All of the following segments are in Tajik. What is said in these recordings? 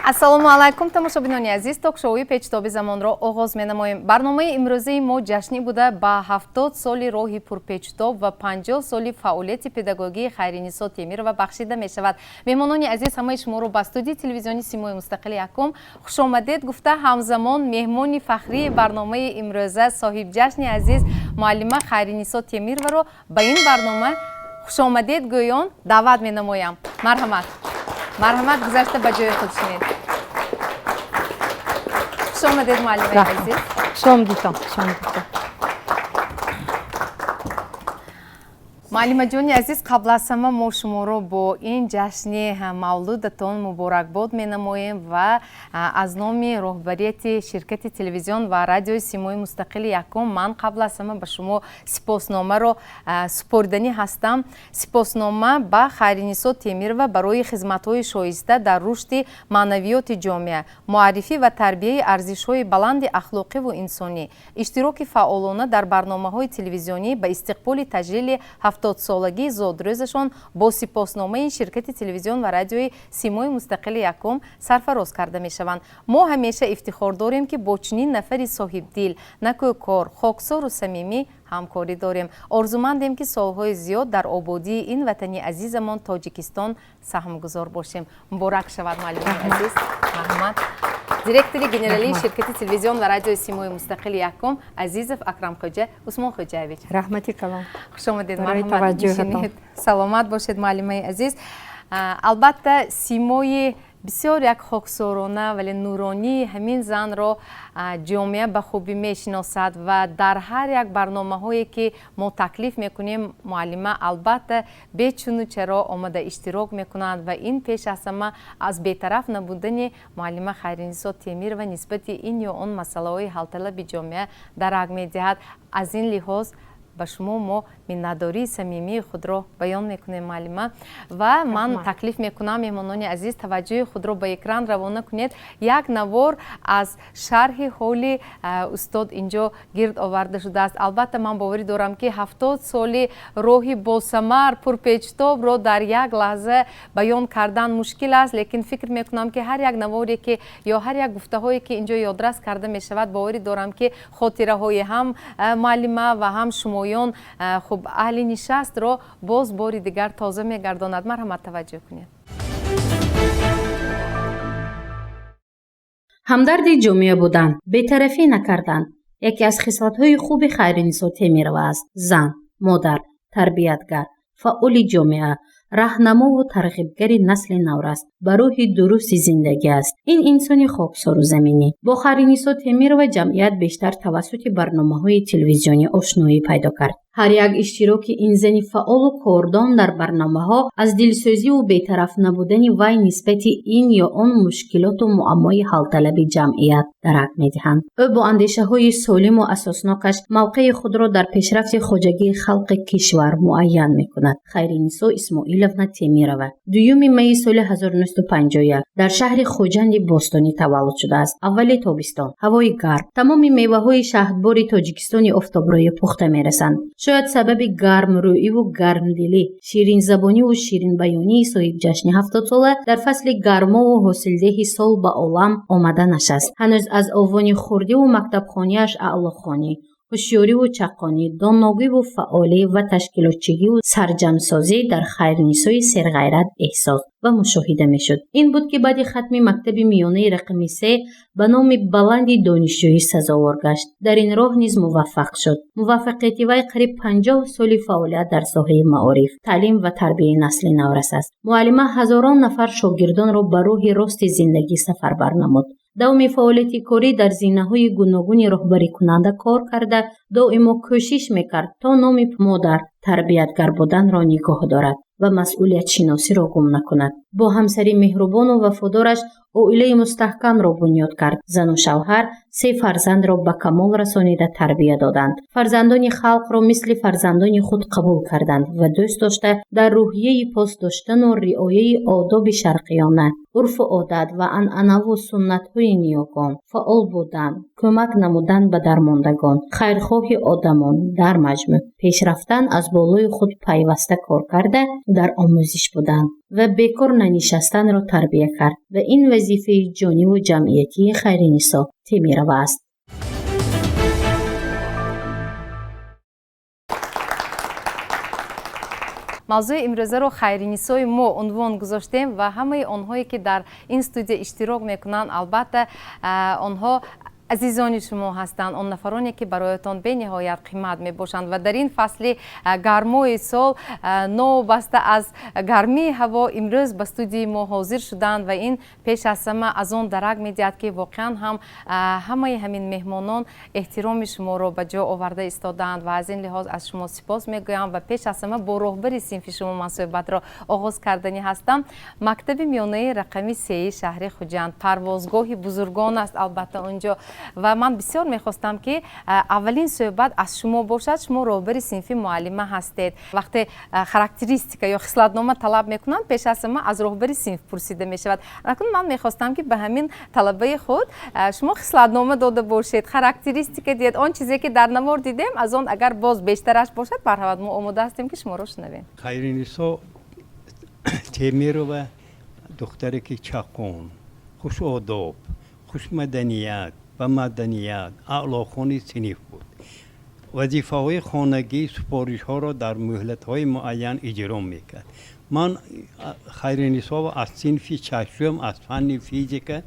Ассалому алайкум, тамошобинони азиз. Ток-шоуи «Печтоби замонро» оғоз менамоем. Барномаи имрӯзаи мо ҷашнӣ буда, ба 70 соли роҳи пурпечтоб ва 50 соли фаъолияти педагогии Хайринисо Темирова бахшида мешавад. Меҳмонони азиз, ҳамаи шуморо ба студияи телевизиони «Симои мустақили якум» хушомадед гуфта, ҳамзамон меҳмони фахрии барномаи имрӯза, соҳибҷашни азиз, муаллима Хайринисо Темированро ба ин барнома хушомадед гӯён даъват менамоям. Марҳамат, марҳамат, гузашта ба ҷои худ шинед. Хуш омадед, муаллимаи азиз. Хушомадитон, хушомадитон. Муаллимаҷони азиз, қабл аз ҳама мо шуморо бо ин ҷашни мавлудатон муборакбод менамоем ва аз номи роҳбарияти ширкати телевизион ва радиои «Симои мустақили якум» ман қабл аз ҳама ба шумо сипосномаро супориданӣ ҳастам. Сипоснома ба Хайринисо Темирова барои хизматҳои шоиста дар рушди маънавиёти ҷомеа, муаррифӣ ва тарбияи арзишҳои баланди ахлоқиву инсонӣ, иштироки фаъолона дар барномаҳои телевизионӣ ба истиқболи таҷлили 70-солагии зодрӯзашон бо сипосномаи ширкати телевизион ва радиои «Симои мустақили якум» сарфароз карда мешаванд. Мо ҳамеша ифтихор дорем, ки бо чунин нафари соҳибдил, накӯкор, хоксору самимӣ ҳамкорӣ дорем. Орзумандем, ки солҳои зиёд дар ободии ин ватани азизамон Тоҷикистон саҳмгузор бошем. Муборак шавад, муаллимони азиз. Марҳамат. Директори генералии ширкати телевизион ва радиои «Симои мустақили якум» Азизов Акрамхоҷа Усмонхоҷаевич. Раҳмати калон. Хуш омадед, марҳамат, саломат бошед, муаллимаи азиз. Албатта, симои бисёр як хоксорона, вале нуронии ҳамин занро ҷомеа ба хубӣ мешиносад ва дар ҳар як барномаҳое, ки мо таклиф мекунем, муаллима албатта бечуну чаро омада иштирок мекунанд ва ин пеш аз ҳама аз бетараф набудани муаллима Хайринисо Темирова нисбати ин ё он масъалаҳои ҳалталаби ҷомеа дарак медиҳад. Аз ин лиҳоз ба шумо мо миннатдории самимии худро баён мекунем, муаллима. Ва ман таклиф мекунам, меҳмонони азиз, таваҷҷӯҳи худро ба экран равона кунед. Як навор аз шарҳи ҳоли устод инҷо гирд оварда шудааст. Албатта, ман боварӣ дорам, ки 70 соли роҳи босамар, пурпечтобро дар як лаҳза баён кардан мушкил аст, лекин фикр мекунам, ки ҳар як наворе ки ё ҳар як гуфтаҳое, ки инҷо ёдрас карда мешавад, боварӣ дорам, ки хотираҳои ҳам муаллима ва ҳам шумоён, хуб, аҳли нишастро боз бори дигар тоза мегардонад. Марҳамат, таваҷҷӯҳ кунед. Ҳамдарди ҷомеа будан, бетарафӣ накардан яке аз хислатҳои хуби Хайринисо Темирова аст. Зан, модар, тарбиятгар, фаъоли ҷомеа, раҳнамову тарғибгари насли наврас ба роҳи дурусти зиндагӣ аст ин инсони хоксору заминӣ. Бо Хайринисо Темирова ҷамъият бештар тавассути барномаҳои телевизионӣ ошноӣ пайдо кард. Ҳар як иштироки ин зани фаъолу кордон дар барномаҳо аз дилсӯзиву бетараф набудани вай нисбати ин ё он мушкилоту муаммои ҳалталаби ҷамъият дарак медиҳанд. Ӯ бо андешаҳои солиму асоснокаш мавқеи худро дар пешрафти хоҷагии халқи кишвар муайян мекунад. Хайринисо Исмоиловна Темирова 2 майи соли 1951 дар шаҳри Хуҷанди бостонӣ таваллуд шудааст. Аввали тобистон, ҳавои гарм, тамоми меваҳои шаҳдбори Тоҷикистони офтобрӯя пухта мерасанд. Шояд сабаби гармрӯиву гармдилӣ, ширинзабониву ширинбаёнии соҳибҷашни 70-сола дар фасли гармову ҳосилдеҳи сол ба олам омаданаш аст. Ҳанӯз аз овони хурдиву мактабхониаш аълохонӣ, ҳушёриву чаққонӣ, доногиву фаъолӣ ва ташкилотчигиву сарҷамъсозӣ дар Хайрнисои серғайрат эҳсос ва мушоҳида мешуд. Ин буд, ки баъди хатми мактаби миёнаи рақами се ба номи баланди донишҷӯӣ сазовор гашт. Дар ин роҳ низ муваффақ шуд. Муваффақияти вай қариб 50 соли фаъолият дар соҳаи маориф, таълим ва тарбияи насли наврас аст. Муаллима ҳазорон нафар шогирдонро ба роҳи рости зиндагӣ сафарбар намуд. Давоми фаъолияти корӣ дар зинаҳои гуногуни роҳбарикунанда кор карда, доимо кӯшиш мекард, то номи модар, тарбиятгар буданро нигоҳ дорад ва масъулиятшиносиро гум накунад. Бо ҳамсари меҳрубону вафодораш оилаи мустаҳкамро бунёд кард. Зану шавҳар се фарзандро ба камол расонида тарбия доданд. Фарзандони халқро мисли фарзандони худ қабул карданд ва дӯст дошта, дар рӯҳияи пос доштану риояи одоби шарқиёна, урфу одат ва анъанаву суннатҳои ниёгон, фаъол будан, кӯмак намудан ба дармондагон, хайрхоҳи одамон, дар маҷмӯъ пешрафтан аз болои худ пайваста кор карда, дар омӯзиш будан ва бекор нанишастанро тарбия кард ва ин вазифа вазифаи ҷониву ҷамъиятии Хайринисо Темирова аст. Мавзӯи имрӯзаро Хайринисои мо унвон гузоштем ва ҳамаи онҳое, ки дар ин студия иштирок мекунанд, албатта, онҳо азизони шумо ҳастанд, он нафароне, ки бароятон бениҳоят қимат мебошанд ва дар ин фасли гармои сол, новобаста аз гармии ҳаво, имрӯз ба студияи мо ҳозир шуданд ва ин пеш аз ҳама аз он дарак медиҳад, ки воқеан ҳам ҳамаи ҳамин меҳмонон эҳтироми шуморо ба ҷо оварда истодаанд ва аз ин лиҳоз аз шумо сипос мегӯям ва пеш аз ҳама бо роҳбари синфи шумо ман суҳбатро оғоз карданӣ ҳастам. Мактаби миёнаи рақами сеи шаҳри Хуҷанд парвозгоҳи бузургон аст, албатта, онҷо ва ман бисёр мехостам, ки аввалин суҳбат аз шумо бошад. Шумо роҳбари синфи муаллима ҳастед. Вақте характеристика ё хислатнома талаб мекунанд, пеш аз ҳама аз роҳбари синф пурсида мешавад. Акнун ман мехостам, ки ба ҳамин талабаи худ шумо хислатнома дода бошед, характеристика диҳед. Он чизе, ки дар навор дидем, аз он агар боз бештараш бошад, марҳамат, мо омода ҳастем, ки шуморо шунавем. Хайринисо Темирова духтаре ки чаққон, хушодоб, хушмаданият ва маданият, аълохони синф буд. Вазифаҳои хонагӣ, супоришҳоро дар муҳлатҳои муайян иҷро мекард. Ман Хайринисова аз синфи шашум аз фанни физика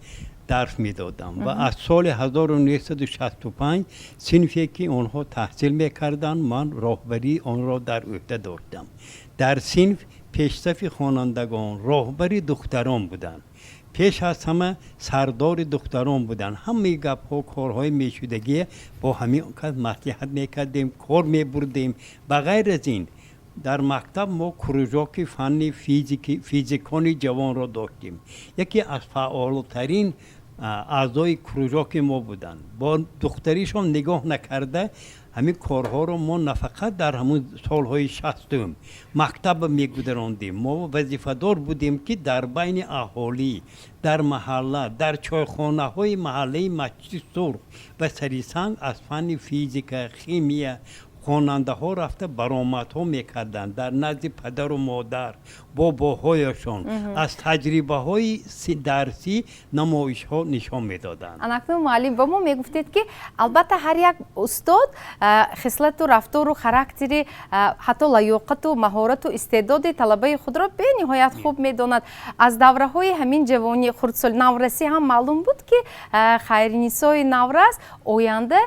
дарс медодам ва аз соли 1965 синфе, ки онҳо таҳсил мекарданд, ман роҳбарии онро дар ӯҳда доштам. Дар синф пешсафи хонандагон, роҳбари духтарон буданд, пеш аз ҳама сардори духтарон буданд. Ҳамаи гапҳо, корҳои мешудагие бо ҳамин кас маслиҳат мекардем, кор мебурдем. Ба ғайр аз ин, дар мактаб мо кружоки фанни физикони ҷавонро доштем. Яке аз фаъолтарин аъзои кружоки мо буданд. Бо духтаришон нигоҳ накарда, ҳамин корҳоро мо нафақат дар ҳамун солҳои 60-ум мактаба мегузарондем. Мо вазифадор будем, ки дар байни аҳолӣ, дар маҳалла, дар чойхонаҳои маҳаллаи Масҷиди Сурх ва Сарисанг аз фанни физика, химия хонандаҳо рафта баромадҳо мекарданд, дар назди падару модар, бобоҳояшон аз таҷрибаҳои дарсӣ намоишҳо нишон медоданд. Анакнун, муаллим, ба мо мегуфтед, ки албатта ҳар як устод хислату рафтору характери, ҳатто лаёқату маҳорату истеъдоди талабаи худро бениҳоят хуб медонад. Аз давраҳои ҳамин ҷавонӣ, хурдсол, наврасӣ ҳам маълум буд, ки Хайринисои наврас оянда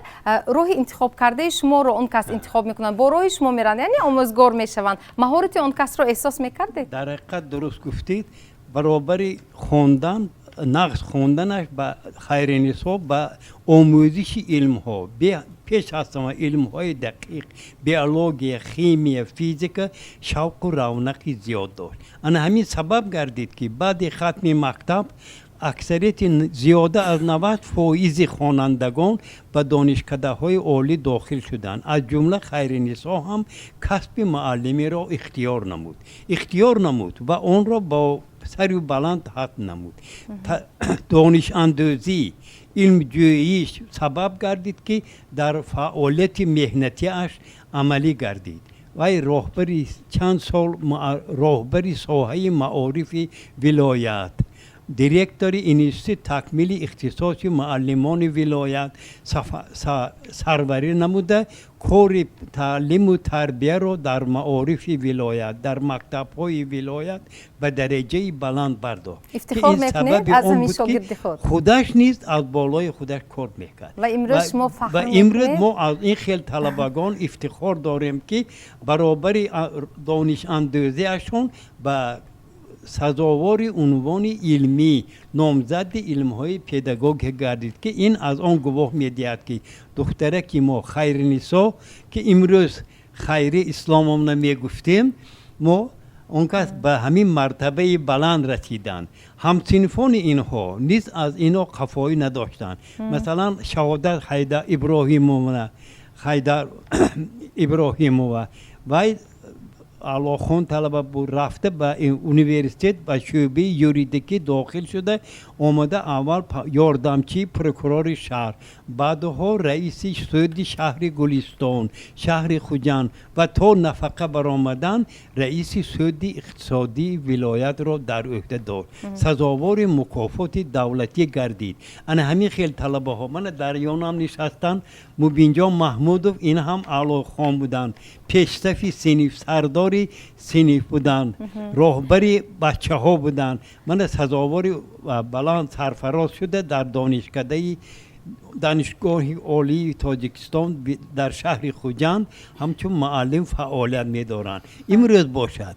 роҳи интихобкардаи шуморо он кас интихоб мекунанд, бо роҳи шумо меранд, яъне омӯзгор мешаванд. Маҳорати он касро эҳсос мекардед? Дар ҳақиқат, дуруст гуфтед. Баробари хондан, нағз хонданаш, ба Хайринисо ба омӯзиши илмҳо, пеш аз ҳама илмҳои дақиқ, биология, химия, физика шавқу равнақи зиёд дошт. Ана ҳамин сабаб гардид, ки баъди хатми мактаб аксарияти зиёда аз 90 фоизи хонандагон ба донишкадаҳои олӣ дохил шуданд. Аз ҷумла Хайринисо ҳам касби муаллимиро ихтиёр намуд ва онро бо сари баланд хатм намуд. Донишандӯзӣ, илмҷӯӣ сабаб гардид, ки дар фаъолияти меҳнатиаш амалӣ гардид. Вай роҳбари чанд сол роҳбари соҳаи маорифи вилоят, директори институти такмили ихтисоси муаллимони вилоят сарварӣ намуда, кори таълиму тарбияро дар маорифи вилоят, дар мактабҳои вилоят ба дараҷаи баланд бардошт. Ифтихор мекунед аз ҳамин шогирди худ? Худаш низ аз болои худаш кор мекард. Ва имрӯз шумо фахр Ва имрӯз мо аз ин хел талабагон ифтихор дорем, ки баробари донишандӯзиашон ба сазовори унвони илмӣ, номзади илмҳои педагогӣ гардид, ки ин аз он гувоҳ медиҳад, ки духтараки мо Хайринисо, ки имрӯз Хайри Исломовна мегуфтем мо, он кас ба ҳамин мартабаи баланд расиданд. Ҳамсинфони инҳо низ аз инҳо қафоӣ надоштанд. Масалан, Шаҳодат Хайда Иброҳимовна, Хайдар Иброҳимова, вай аълохон талаба буд, рафта ба университет ба шӯъбаи юридикӣ дохил шуда омада, аввал ёрдамчии прокурори шаҳр, Баъдҳо раиси суди шаҳри Гулистон, шаҳри Хуҷанд ва то нафақа баромадан раиси суди иқтисодии вилоятро дар ӯҳда дошт. Сазовори мукофоти давлатӣ гардид. Ана ҳамин хел талабаҳо мана дар ёнам нишастанд. Мубинҷон Маҳмудов, ин ҳам аълохон буданд, пешсафи синиф, сардори синиф буданд, роҳбари бачаҳо буданд. Мана сазовори баланд сарфароз шуда, дар донишкадаи Донишгоҳи Олии Тоҷикистон дар шаҳри Хуҷанд ҳамчун муаллим фаъолият медоранд. Имрӯз бошад,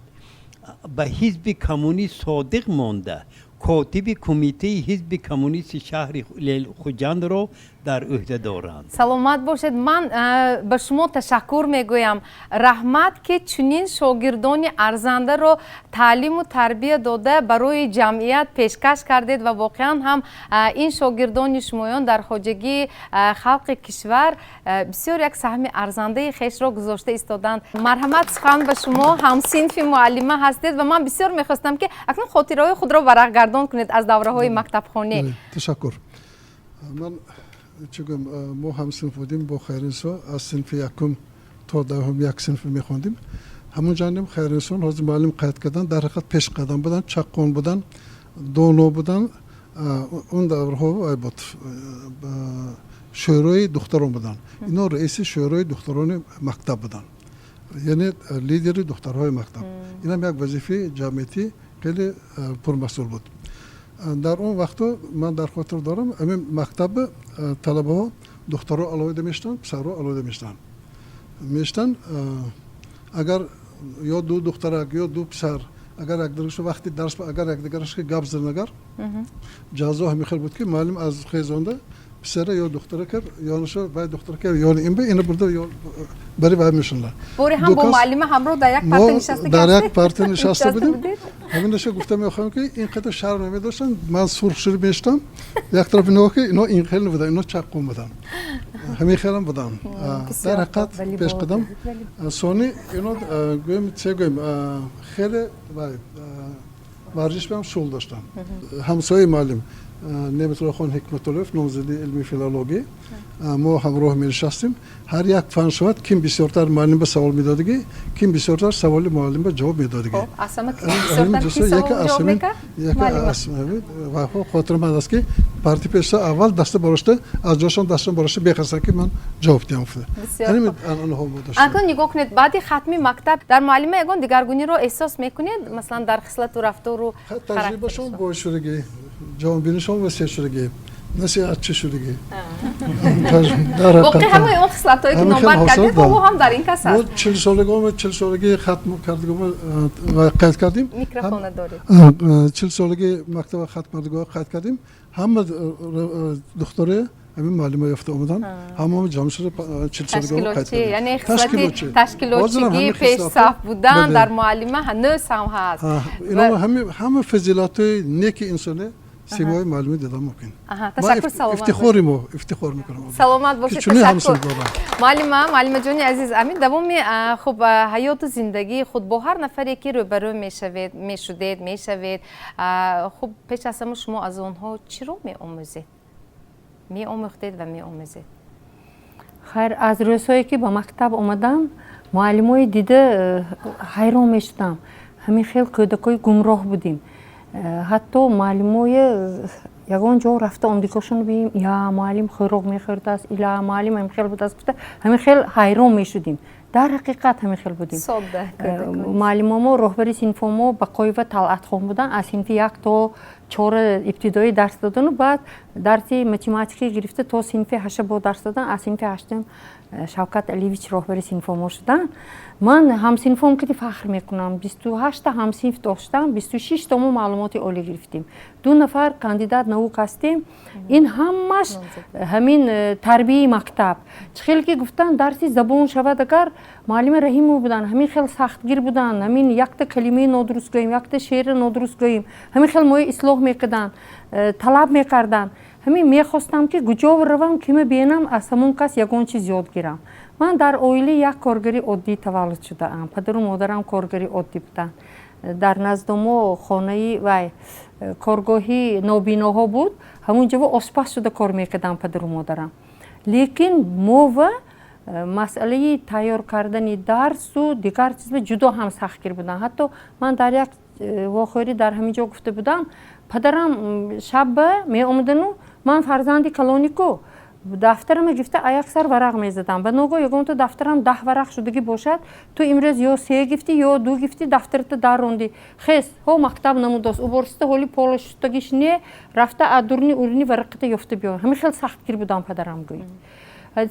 ба ҳизби коммунист содиқ монда, котиби кумитаи ҳизби коммунисти шаҳри Хуҷандро дар ӯҳда доранд. Саломат бошед. Ман ба шумо ташаккур мегӯям. Раҳмат, ки чунин шогирдони арзандаро таълиму тарбия дода, барои ҷамъият пешкаш кардед ва воқеан ҳам ин шогирдони шумоён дар хоҷагии халқи кишвар бисёр як саҳми арзандаи хешро гузошта истоданд. Марҳамат, сухан ба шумо. Ҳамсинфи муаллима ҳастед ва ман бисёр мехостам, ки акнун хотираҳои худро варақгардон кунед аз давраҳои мактабхонӣ. Ташаккур. Ман чӣ гӯям, мо ҳамсинф будем бо Хайринсо, аз синфи якум то даҳум як синф мехондем. Ҳамон ҷаниб Хайринсон, ҳозир муаллим қайд кардан, дар ҳақиқат пешқадам буданд, чаққон буданд, доно буданд. Он даврҳо вай буд, шӯрои духтарон буданд, ино раиси шӯрои духтарони мактаб буданд, яъне лидери духтарҳои мактаб. Инам як вазифаи ҷамъиятӣ хеле пурмасъул буд дар он вақтҳо. Ман дар хотир дорам, ҳамин мактаби талабаҳо, духтарҳо алоҳида мешуданд, писарҳо алоҳида мешуданд. Агар ё ду духтарак, ё ду писар агар якдигараш вақти дарс агар якдигараш гап задан, агар ҷазо ҳамин хел буд, ки муаллим аз хезонда писара ё духтарака ёнаша, вай духтарака ёни ин ба ина бурда ё бари вай мешунда. Боре ҳам бо муаллима ҳамроҳ дар як парта нишаста? Дар як парта нишаста будем. Ҳаминаша гуфта мехоҳам, ки ин қадар шарм намедоштанд. Ман сурх шуд мештам як тараф, нигоҳ ки ино ин хел буданд, ино чаққум буданд, ҳамин хелам буданд, дар ҳақиқат пешқадам. Сони ино гӯем, че гӯем, хеле вай варзиш ҳам шуғл доштанд. Ҳамсояи муаллим Неъматуллохон Ҳикматуллоев, номзади илми филологӣ, мо ҳамроҳ менишастем. Ҳар як фан шавад, ким бисёртар муаллим ба савол медодагӣ, ким бисёртар саволи муаллим ба ҷавоб медодагӣ. Хотирам аст, ки парти пеша аввал даста борошта, аз ҷошон даста борошта бехастанд, ки ман ҷавоб диҳам. Акнун нигоҳ кунед, баъди хатми мактаб дар муаллима ягон дигаргуниро эҳсос мекунед, масалан, дар хислату рафтору? Таҷрибашон бой шудагӣ, ҷаҳонбинишон васеъ шудагӣ, насиҳатчӣ шудагӣ. Воқеъ ҳамаи он хислатҳое, ки номбар кардед, ҳоло ҳам дар ин кас ҳаст. 40 солагома, 40 солагии хатм кардагома қайд кардем. Микрофона доред. 40 солагии мактаба хатм кардагома қайд кардем. Ҳама духтаре ҳамин муаллима ёфта омаданд, ҳамамо ҷамъ шуда 40 солагома қайд кардем. Яъне хислати ташкилотчигӣ, пешсаф будан дар муаллима ҳанӯз ҳам ҳаст. Ҳама фазилатҳои неки инсоне симои муаллимӣ дидан мумкин. Ташаккур, саломат. Ифтихори мо, ифтихор мекунам. Саломат бошед, ташаккур. Муаллима, муаллимаҷони азиз, амин давоми хуб ҳаёту зиндагии худ бо ҳар нафаре, ки рӯбарӯ мешавед, мешудед, мешавед, хуб, пеш аз ҳама шумо аз онҳо чиро меомӯзед, меомӯхтед ва меомӯзед? Хайр, аз рӯзҳое, ки ба мактаб омадам, муаллимои дида ҳайрон мешудам. Ҳамин хел кӯдакҳои гумроҳ будем. Ҳатто муаллимои ягон ҷо рафта омдикошон бинем, я муаллим хӯрок мехӯрдааст, ила муаллим ҳамин хел будааст гуфта, ҳамин хел ҳайрон мешудем. Дар ҳақиқат ҳамин хел будем. Муаллимомо, роҳбари синфомо Бақоева Талъатхон буданд. Аз синфи як то чора ибтидоӣ дарс додану баъд дарси математика гирифта то синфи ҳашта бо дарс додан. Аз синфи ҳаштум Шавкат Алиевич роҳбари синфомо шуданд. Ман ҳамсинфом кити фахр мекунам, 28-та ҳамсинф доштам, 26-то мо маълумоти олӣ гирифтем, ду нафар кандидат наук ҳастем. Ин ҳамаш ҳамин тарбияи мактаб. Чӣ хеле ки гуфтанд, дарси забон шавад агар, муаллима Раҳимов буданд, ҳамин хел сахтгир буданд. Ҳамин якта калимаи нодуруст гӯем, якта шеъри нодуруст гӯем, ҳамин хел мои ислоҳ мекарданд, талаб мекарданд. Ҳамин мехостам, ки куҷо равам, кима бинам, аз ҳамон кас ягон чиз ёд гирам. Ман дар оилаи як коргари оддӣ таваллуд шудаам. Падару модарам коргари оддӣ буданд. Дар назди мо хонаи вай, коргоҳи нобиноҳо буд, ҳамун ҷо оспаз шуда кор мекардам падару модарам. Лекин мова масъалаи тайёр кардани дарсу дигар чизба ҷудо ҳам сахтгир буданд. Ҳатто ман дар як вохӯрӣ дар ҳамин ҷо гуфта будам, падарам шабба меомадану ман фарзанди калонику дафтарама гирифта аяк сар варақ мезадам. Ба ногоҳ ягонта дафтарам 10 варақ шудагӣ бошад, ту имрӯз ё се гифтӣ, ё ду гифтӣ, дафтарата даррондӣ, хес ҳо мактаб намудост, уборщица ҳоли пола шустагиш не, рафта адурни урни варақата ёфта биё. Ҳамин хел сахтгир будам падарам, гӯй.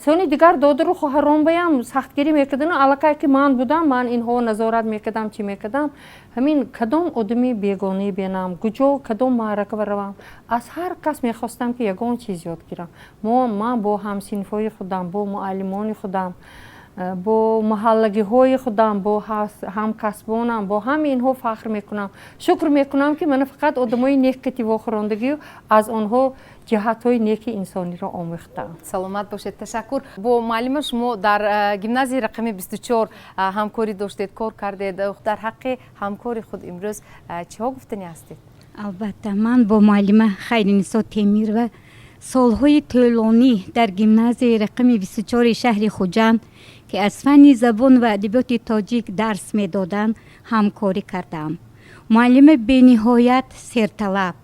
Сони дигар додару хоҳаронбаям сахтгирӣ мекардану аллакай ки ман будам, ман инҳо назорат мекардам, чӣ мекардам. Ҳамин кадом одами бегонае бенам, куҷо кадом маърака равам, аз ҳар кас мехостам, ки ягон чиз ёд гирам. Ман бо ҳамсинфҳои худам, бо муаллимони худам, бо маҳаллагиҳои худам, бо ҳамкасбонам, бо ҳамаи инҳо фахр мекунам, шукр мекунам, ки мана фақат одамои нек кати вохӯрондагию аз онҳо ҷиҳатҳои неки инсониро омӯхтаам. Саломат бошед, ташаккур. Бо муаллима шумо дар гимназияи рақами 24 ҳамкорӣ доштед, кор кардед. Дар ҳаққи ҳамкори худ имрӯз чиҳо гуфтанӣ ҳастед? Албатта, ман бо муаллима Хайринисо Темирова солҳои тӯлонӣ дар гимназияи рақами 24-и шаҳри Хуҷанд, ки аз фанни забон ва адабиёти тоҷик дарс медоданд, ҳамкорӣ кардаам. Муаллима бениҳоят серталаб,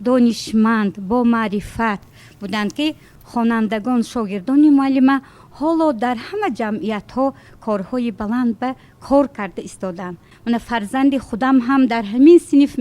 донишманд, бомаърифат буданд, ки хонандагон, шогирдони муаллима ҳоло дар ҳама ҷамъиятҳо корҳои баланд ба кор карда истодаанд. Мана, фарзанди худам ҳам дар ҳамин синф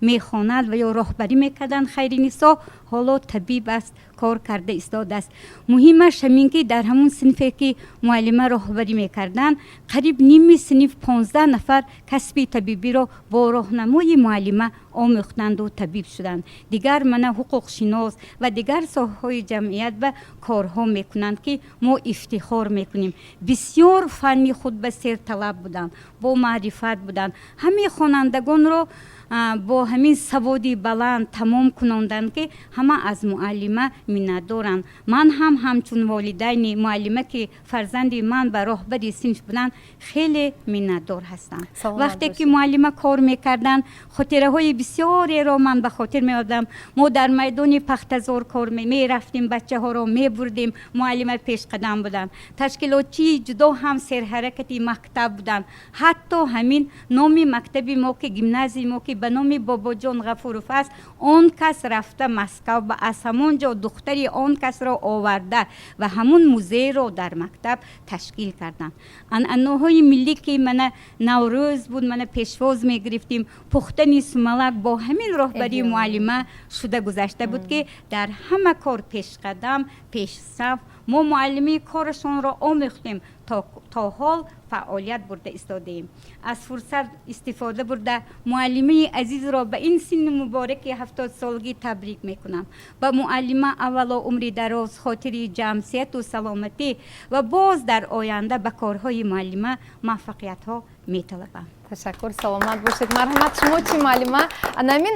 мехонад ва ё роҳбарӣ мекарданд. Хайринисо ҳоло табиб аст, кор карда истодааст. Муҳимаш ҳамин, ки дар ҳамун синфе, ки муаллима роҳбарӣ мекарданд, қариб ними синф, 15 нафар, касби табибиро бо роҳнамои муаллима омӯхтанду табиб шуданд. Дигар мана ҳуқуқшинос ва дигар соҳаҳои ҷамъият ба корҳо мекунанд, ки мо ифтихор мекунем. Бисёр фанни худ ба серталаб буданд, бо маърифат буданд. Ҳамаи хонандагонро бо ҳамин саводи баланд тамом кунонданд, ки ҳама аз муаллима миннатдоранд. Ман ҳам ҳамчун волидайни муаллима, ки фарзанди ман ба роҳбари синф буданд, хеле миннатдор ҳастам. Вақте ки муаллима кор мекарданд, хотираҳои бисёреро ман ба хотир меовардам. Мо дар майдони пахтазор кор мерафтем, бачаҳоро мебурдем, муаллима пешқадам буданд, ташкилотчии ҷудо ҳам серҳаракати мактаб буданд. Ҳатто ҳамин номи мактаби мо, ки гимназияи мо, ки ба номи Бобоҷон Ғафуров аст, он кас рафта Москав ба аз ҳамон ҷо духтари он касро оварда ва ҳамун музейро дар мактаб ташкил карданд. Анъанаҳои миллӣ, ки мана Наврӯз буд, мана пешвоз мегирифтем, пухтани сумалак бо ҳамин роҳбарии муаллима шуда гузашта буд, ки дар ҳама кор пешқадам, пешсаф. Мо муаллимии корашонро омӯхтем, то ҳол фаъолият бурда истодаем. Аз фурсат истифода бурда, муаллимаи азизро ба ин синни мубораки 70-солагӣ табрик мекунам. Ба муаллима аввало умри дароз, хотири ҷамъ, сиҳату саломатӣ ва боз дар оянда ба корҳои муаллима муваффақиятҳо металабам. Ташаккур, саломат бошед. Марҳамат, шумо чӣ, муаллима? Анамин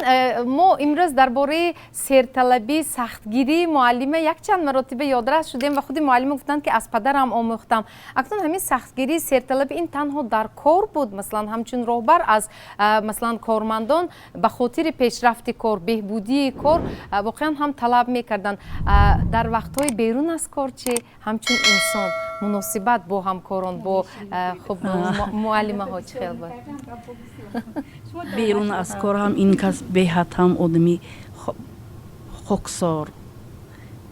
мо имрӯз дар бораи серталабӣ, сахтгирии муаллима якчанд маротиба ёдрас шудем ва худи муаллима гуфтанд, ки аз падарам омӯхтам. Акнун ҳамин сахтгирӣ, серталабӣ ин танҳо дар кор буд, масалан, ҳамчун роҳбар аз масалан кормандон ба хотири пешрафти кор, беҳбудии кор воқеан ҳам талаб мекарданд. Дар вақтҳои берун аз кор чӣ, ҳамчун инсон муносибат бо ҳамкорон, бо хуб муаллимаҳо чӣ хел буд? Берун аз кор ҳам ин кас беҳад ҳам одами хоксор,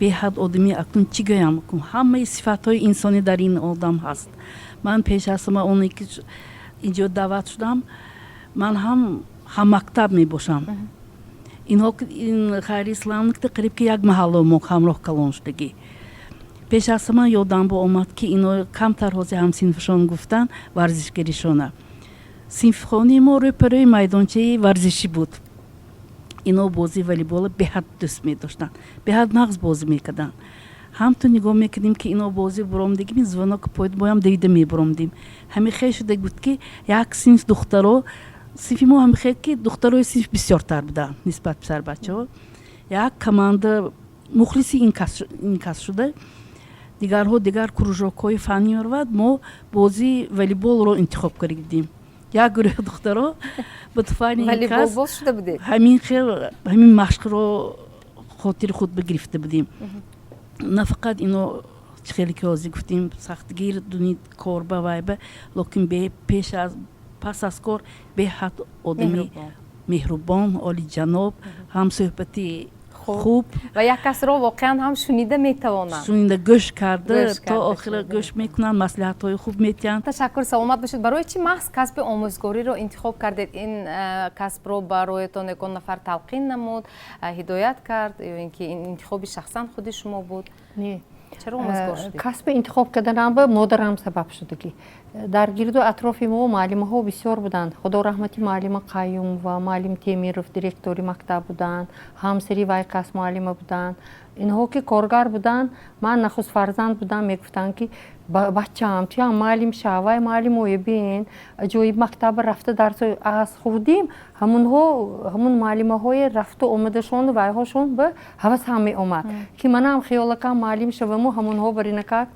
беҳад одами, акнун чӣ гӯям, ҳамаи сифатҳои инсонӣ дар ин одам ҳаст. Ман пеш аз ҳама оне ки инҷо даъват шудам, ман ҳам ҳаммактаб мебошам. Инҳо, Хайри Ислам, қариб ки як маҳалло мо ҳамроҳ калон шудагӣ. Пеш аз ҳама ёдам омад, ки ино камтар ҳозир ҳамсинфшон гуфтанд варзишгаришона. Синфхонаи мо рӯпарӯи майдончаи варзишӣ буд. Ино бозии волейбола беҳад дӯст медоштанд, беҳад нағз бозӣ мекарданд. Ҳамту нигоҳ мекардем, ки ино бозӣ буромдагим, звонок поид, моям давида мебуромдем. Ҳамин хел шуда буд, ки як синф духтаро, синфи мо ҳамин хел, ки духтарои синф бисёртар буданд нисбат писарбачаҳо, як команда мухлиси ин кас шуда, дигарҳо дигар кружокҳои фаннӣ меравад, мо бозии волейболро интихоб кардем, як гурӯҳи духтаро ба туфайли ин кас. Шуда будед? Ҳамин хел ҳамин машқро хотири худ бигирифта будем. На фақат ино, чӣ хеле ки ҳозир гуфтем, сахтгир дуни кор ба вайба, лекин пеш аз, пас аз кор беҳад одами меҳрубон, олиҷаноб, ҳамсӯҳбати хуб. Ва як касро воқеан ҳам шунида метавонанд. Шунида, гӯш карда, то охира гӯш мекунанд, маслиҳатҳои хуб метиҳанд. Ташаккур, саломат бошед. Барои чӣ маҳз касби омӯзгориро интихоб кардед? Ин касбро бароятон ягон нафар талқин намуд, ҳидоят кард ё ин ки ин интихоби шахсан худи шумо буд? Не. Чаро омӯзгор шудед? Касби интихоб карданам ба модарам сабаб шудагӣ. Дар гирду атрофи мо муаллимаҳо бисёр буданд. Худо раҳмати муаллима Қаюмова, муаллим Темиров директори мактаб буданд, ҳамсари вай кас муаллима буданд. Инҳо ки коргар буданд, ман нахуст фарзанд будам, мегуфтанд, ки бачаам, туям муаллим шав, вай муаллимое бин, аҷоиб мактаба рафта дарс. Аз хурдим ҳамунҳо, ҳамун муаллимаҳое рафту омадашону вайҳошон ба ҳавасам меомад, ки манам хиёлакам муаллим шаваму ҳамунҳо баринакак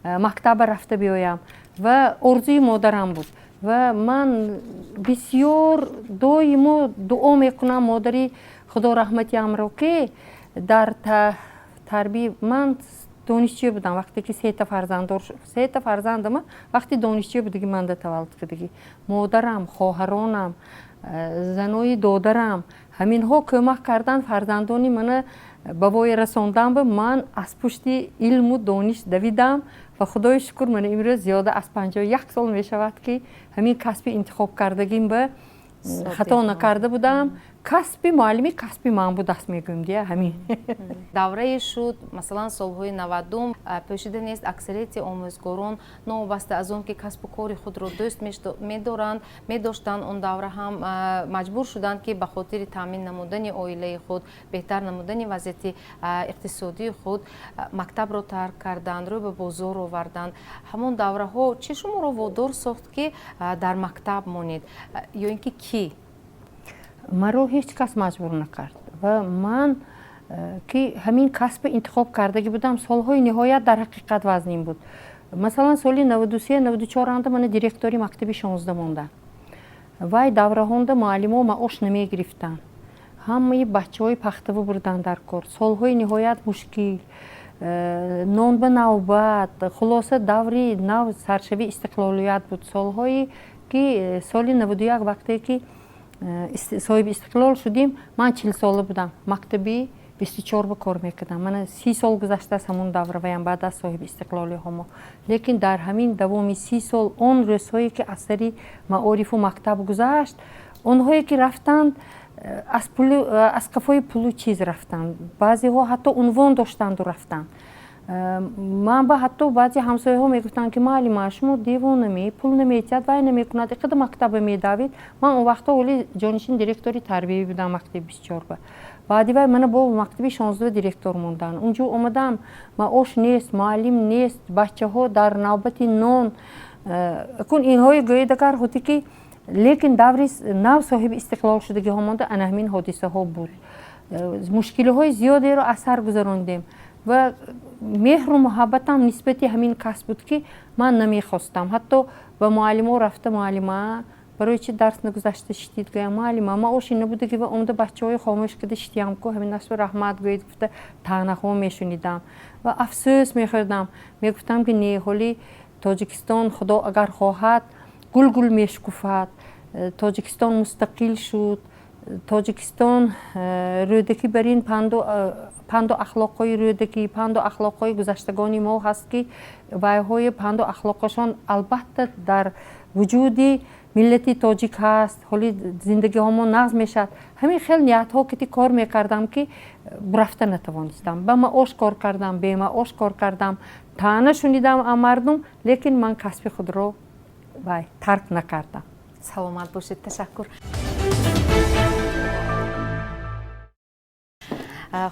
мактаба рафта биёям. Ва орзуи модарам буд ва ман бисёр доимо дуо мекунам модари худо раҳматиамро, ки дар тарбия, ман донишҷӯ будам вақте ки сета фарзанддор, сета фарзандама вақти донишҷӯ будагӣ манда таваллуд кардагӣ. Модарам, хоҳаронам, занои додарам, ҳаминҳо кӯмак кардан фарзандони мана ба воя расондан. Ба ман аз пушти илму дониш давидам ва худои шукр, мана имрӯз зиёда аз 51 сол мешавад, ки ҳамин касби интихоб кардагим ба хато накарда будам. Касби муаллимӣ касби ман будаст, мегӯем дия, ҳамин. Даврае шуд, масалан солҳои 90-ум, пӯшида нест, аксарияти омӯзгорон, новобаста аз он ки касбу кори худро дӯст медоранд, медоштанд, он давра ҳам маҷбур шуданд, ки ба хотири таъмин намудани оилаи худ, беҳтар намудани вазъияти иқтисодии худ мактабро тарк карданд, рӯй ба бозор оварданд. Ҳамон давраҳо чӣ шуморо водор сохт, ки дар мактаб монед, ё ин ки кӣ? Маро ҳеҷ кас маҷбур накард ва ман ки ҳамин касби интихоб кардагӣ будам, солҳои ниҳоят дар ҳақиқат вазнин буд. Масалан, соли 93, 94 анда мана директори мактаби 16 мондам. Вай давраҳонда муаллимо маош намегирифтанд, ҳамаи бачаҳои пахтава бурданд дар кор. Солҳои ниҳоят мушкил, нон ба навбат, хулоса, даври нав саршавии истиқлолият буд. Солҳое ки соли 91, вақте ки соҳиби истиқлол шудем, ман 40-сола будам, мактаби 24 ба кор мекардам. Мана 30 сол гузаштааст ҳамон давраваям, баъд аз соҳиби истиқлолиҳомо. Лекин дар ҳамин давоми 30 сол он рӯзҳое ки аз сари маорифу мактаб гузашт, онҳое ки рафтанд, аз қафои пулу чиз рафтанд, баъзеҳо ҳатто унвон доштанду рафтанд. Ман ба ҳатто баъзе ҳамсояҳо мегуфтанд, ки муаллима, шумо девонаме, пул наметиҳад, вай намекунад, иқадар мактаба медавид. Ман он вақтҳо ҳоли ҷонишини директори тарбиявӣ будам мактаби 24-ба. Баъди вай мана бо мактаби 16 директор монданд. Унҷо омадам, маош нест, муаллим нест, бачаҳо дар навбати нон. Кун инҳои гӯед агар ҳуте ки, лекин даври нав соҳиби истиқлол шудагиҳо монда, ана ҳамин ҳодисаҳо буд. Мушкилиҳои зиёдеро аз сар гузарондем ва меҳру муҳаббатам нисбати ҳамин касб буд, ки ман намехостам. Ҳатто ба муаллимо рафта, муаллима, барои чи дарс нагузашта шитид, гӯям, муаллима, маоши набудаги ва омада бачаҳои хомӯш карда шитиям ку, ҳамин раҳмат гӯед, гуфта таънаҳо мешунидам ва афсӯс мехӯрдам. Мегуфтам, ки не, ҳоли Тоҷикистон, Худо агар хоҳад, гулгул мешукуфад. Тоҷикистон мустақил шуд, Тоҷикистон Рӯдакӣ бар ин панду ахлоқҳои Рӯдакӣ, панду ахлоқҳои гузаштагони мо ҳаст, ки вайҳои панду ахлоқашон албатта дар вуҷуди миллати тоҷик ҳаст. Ҳоли зиндагиҳомон нағз мешавад. Ҳамин хел ниятҳо кити кор мекардам, ки рафта натавонистам. Ба маош кор кардам, бемаош кор кардам, таъна шунидам аз мардум, лекин ман касби худро вай тарк накардам. Саломат бошед, ташаккур.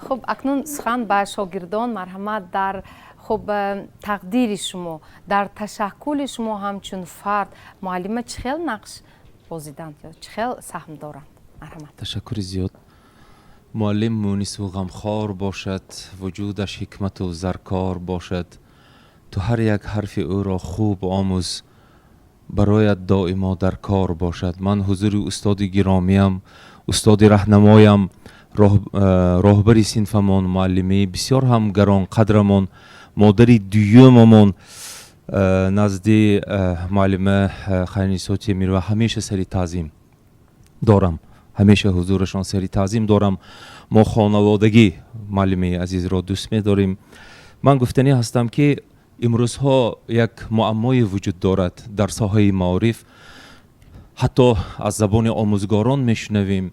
Хуб, акнун сухан ба шогирдон, марҳамат. Дар хуб тақдири шумо, дар ташаккули шумо ҳамчун фард муаллима чӣ хел нақш бозиданд ё чӣ хел саҳм доранд? Марҳамат. Ташаккури зиёд. Муаллим мунису ғамхор бошад, вуҷудаш ҳикмату заркор бошад. Ту ҳар як ҳарфи ӯро хуб омӯз, бароят доимо дар кор бошад. Ман ҳузури устоди гиромиям, устоди раҳнамоям. Роҳбари синфамон, муаллимаи бисёр ҳам гаронқадрамон, модари дуюмамон, назди муаллима Хайринисо Темирова ҳамеша сари таъзим дорам, ҳамеша ҳузурашон сари таъзим дорам. Мо хонаводагӣ муаллимаи азизро дӯст медорем. Ман гуфтанӣ ҳастам, ки имрӯзҳо як муаммое вуҷуд дорад дар соҳаи маориф. Ҳатто аз забони омӯзгорон мешунавем,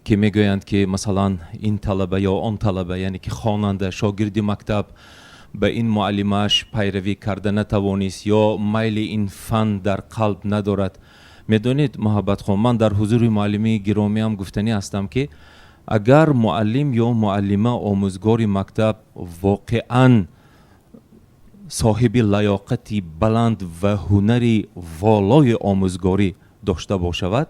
ки мегӯянд, ки масалан ин талаба ё он талаба, яъне ки хонанда, шогирди мактаб ба ин муаллимааш пайравӣ карда натавонист ё майли ин фан дар қалб надорад. Медонед, Муҳаббатхон, ман дар ҳузури муаллимаи гиромиам гуфтанӣ ҳастам, ки агар муаллим ё муаллима, омӯзгори мактаб воқеан соҳиби лаёқати баланд ва ҳунари волои омӯзгорӣ дошта бошавад,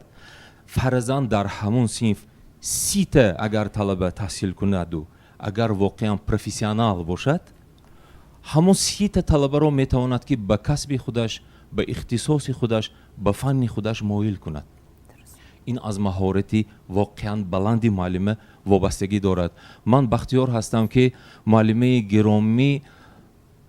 фарзан дар ҳамун синф 30-та агар талаба таҳсил кунаду, агар воқеан профессионал бошад, ҳамон 30-та талабаро метавонад, ки ба касби худаш, ба ихтисоси худаш, ба фанни худаш моил кунад. Ин аз маҳорати воқеан баланди муаллима вобастагӣ дорад. Ман бахтиёр ҳастам, ки муаллимаи гиромӣ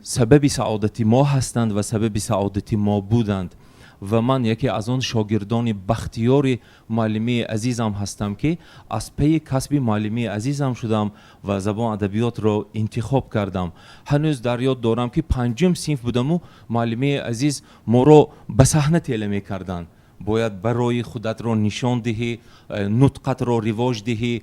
сабаби саодати мо ҳастанд ва сабаби саодати мо буданд ва ман яке аз он шогирдони бахтиёри муаллимаи азизам ҳастам, ки аз пайи касби муаллимаи азизам шудам ва забон адабиётро интихоб кардам. Ҳанӯз дар ёд дорам, ки панҷум синф будаму муаллимаи азиз моро ба саҳна тела мекарданд: бояд барои худатро нишон диҳӣ, нутқатро ривоҷ диҳӣ.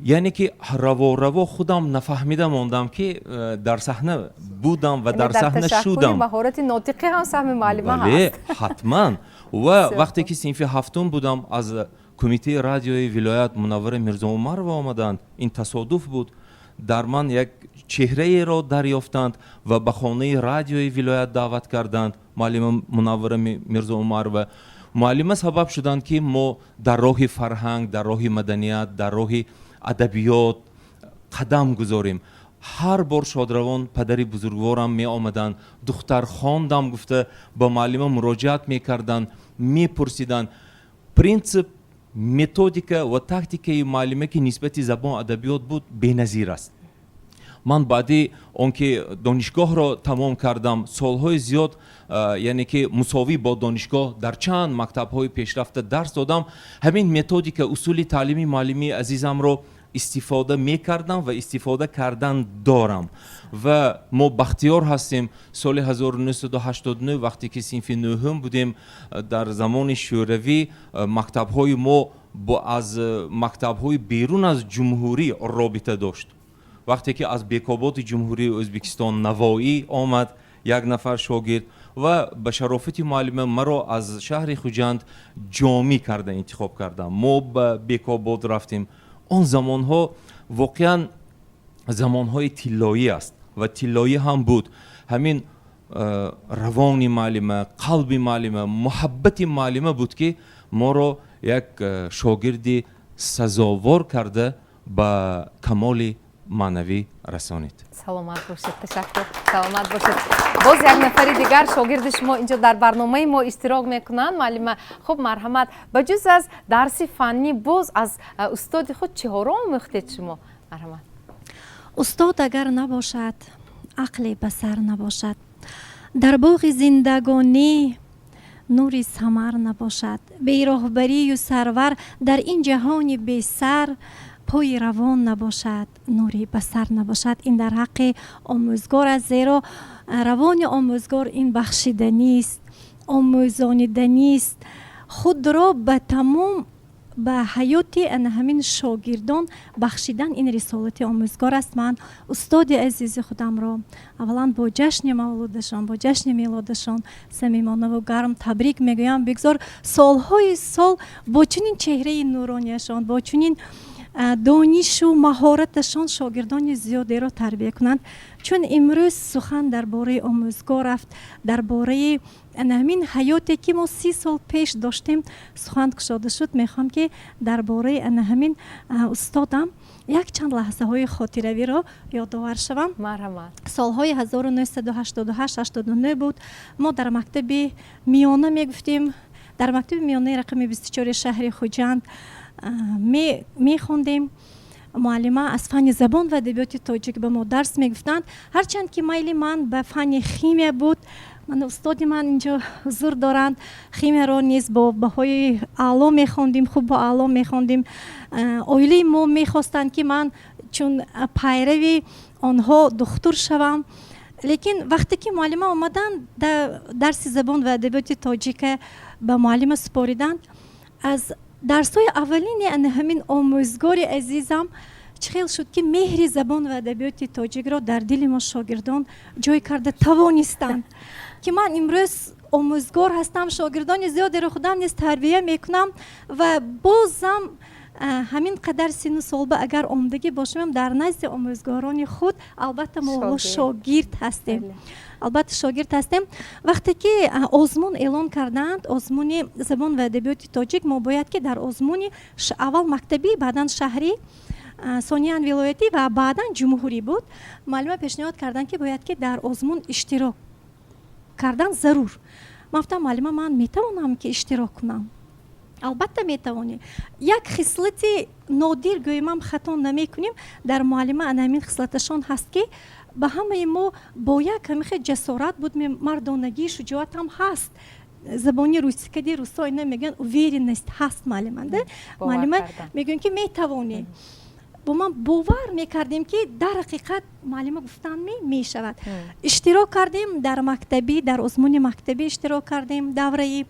Яъне ки раво раво худам нафаҳмида мондам, ки дар саҳна будам ва дар саҳна шудам. Маҳорати нотиқӣ ҳам саҳми муаллима. Бале, ҳатман. Ва вақте ки синфи ҳафтум будам, аз кумитаи радиои вилоят Мунаввара Мирзоумарова омаданд. Ин тасодуф буд. Дар ман як чеҳраеро дарёфтанд ва ба хонаи радиои вилоят даъват карданд. Муаллима Мунаввара Мирзоумарова, муаллима сабаб шуданд, ки мо дар роҳи фарҳанг, дар роҳи маданият, дар роҳи адабиёт қадам гузорем. Ҳар бор шодравон падари бузургворам меомаданд, духтар хондам гуфта ба муаллима муроҷиат мекарданд, мепурсиданд. Принцип, методика ва тактикаи муаллима, ки нисбати забон адабиёт буд, беназир аст. Ман баъди он ки донишгоҳро тамом кардам, солҳои зиёд, яъне ки мусовӣ бо донишгоҳ, дар чанд мактабҳои пешрафта дарс додам. Ҳамин методика, усули таълими муаллимии азизамро истифода мекардам ва истифода кардан дорам. Ва мо бахтиёр ҳастем. Соли 1989, вақте ки синфи нӯҳум будем, дар замони Шӯравӣ мактабҳои мо аз мактабҳои берун аз ҷумҳурӣ робита дошт. Вақте ки аз Бекободи Ҷумҳурии Ӯзбекистон Навоӣ омад як нафар шогирд ва ба шарофати муаллима маро аз шаҳри Хуҷанд Ҷомӣ карда интихоб кардам, мо ба Бекобод рафтем. Он замонҳо воқеан замонҳои тиллоӣ аст ва тиллоӣ ҳам буд. Ҳамин равони муаллима, қалби муаллима, муҳаббати муаллима буд, ки моро як шогирди сазовор карда ба камоли маънавӣ расонид. Саломат бошед, ташаккур, саломат бошед. Боз як нафари дигар шогирди шумо инҷо дар барномаи мо иштирок мекунанд. Муаллима, хуб, марҳамат. Ба ҷуз аз дарси фаннӣ боз аз устоди худ чиҳоро омӯхтед шумо? Марҳамат. Устод агар набошад, ақле ба сар набошад, дар боғи зиндагонӣ нури самар набошад. Бероҳбарию сарвар дар ин ҷаҳони бесар, пои равон набошад, нури басар набошад. Ин дар ҳаққи омӯзгор аст, зеро равони омӯзгор ин бахшиданист, омӯзониданист, худро ба тамом ба ҳаёти ана ҳамин шогирдон бахшидан, ин рисолати омӯзгор аст. Ман устоди азизи худамро аввалан бо ҷашни мавлудашон, бо ҷашни мелодашон самимонаву гарм табрик мегӯям. Бигзор солҳои сол бо чунин чеҳраи нуронияшон, бо чунин донишу маҳораташон шогирдони зиёдеро тарбия кунанд. Чун имрӯз сухан дар бораи омӯзгор рафт, дар бораи ҳамин ҳаёте, ки мо 30 сол пеш доштем, сухан кушода шуд, мехоҳам, ки дар бораи ана ҳамин устодам якчанд лаҳзаҳои хотиравиро ёдовар шавам. Марҳамат. Солҳои 1988-89 буд. Мо дар мактаби миёна мегуфтем, дар мактаби миёнаи рақами 24-и шаҳри Хуҷанд. Мехондем. Муаллима аз фанни забон ва адабиёти тоҷик ба мо дарс мегуфтанд, ҳарчанд ки майли ман ба фанни химия буд. Ман, устоди ман инҷо ҳузур доранд, химияро низ бо баҳои аъло мехондем, хуб, бо аъло мехондем. Оилаи мо мехостанд, ки ман чун пайрави онҳо духтур шавам. Лекин вақте ки муаллима омаданд, дарси забон ва адабиёти тоҷика ба муаллима супориданд, аз дарсҳои аввалини ана ҳамин омӯзгори азизам чӣ хел шуд, ки меҳри забон ва адабиёти тоҷикро дар дили мо шогирдон ҷой карда тавонистанд, ки ман имрӯз омӯзгор ҳастам, шогирдони зиёдеро худам низ тарбия мекунам ва бозам ҳамин қадар синну солба агар омодагӣ бошем, дар назди омӯзгорони худ албатта мо шогирд ҳастем, албатта шогирд ҳастем. Вақте ки озмун эълон карданд, озмуни забон ва адабиёти тоҷик, мо бояд ки дар озмуни аввал мактабӣ, баъдан шаҳрӣ, сониян вилоятӣ ва баъдан ҷумҳурӣ буд. Муаллима пешниҳод карданд, ки бояд ки дар озмун иштирок кардан зарур. Ман гуфтам: «Муаллима, ман метавонам ки иштирок кунам?» «Албатта метавонӣ». Як хислати нодир гӯемам, хато намекунем, дар муаллима ана ҳамин хислаташон ҳаст, ки ба ҳамаи мо бо як ҳамихе ҷасорат буд, мардонагӣ, шуҷоат ҳам ҳаст. Забони русикади русо ина мегӯянд, уверенность ҳаст муаллиманда. Муаллима мегӯянд, ки метавонӣ. Бо ман бовар мекардем, ки дар ҳақиқат муаллима гуфтан мешавад. Иштирок кардем дар мактабӣ, дар озмуни мактабӣ иштирок кардем давраи,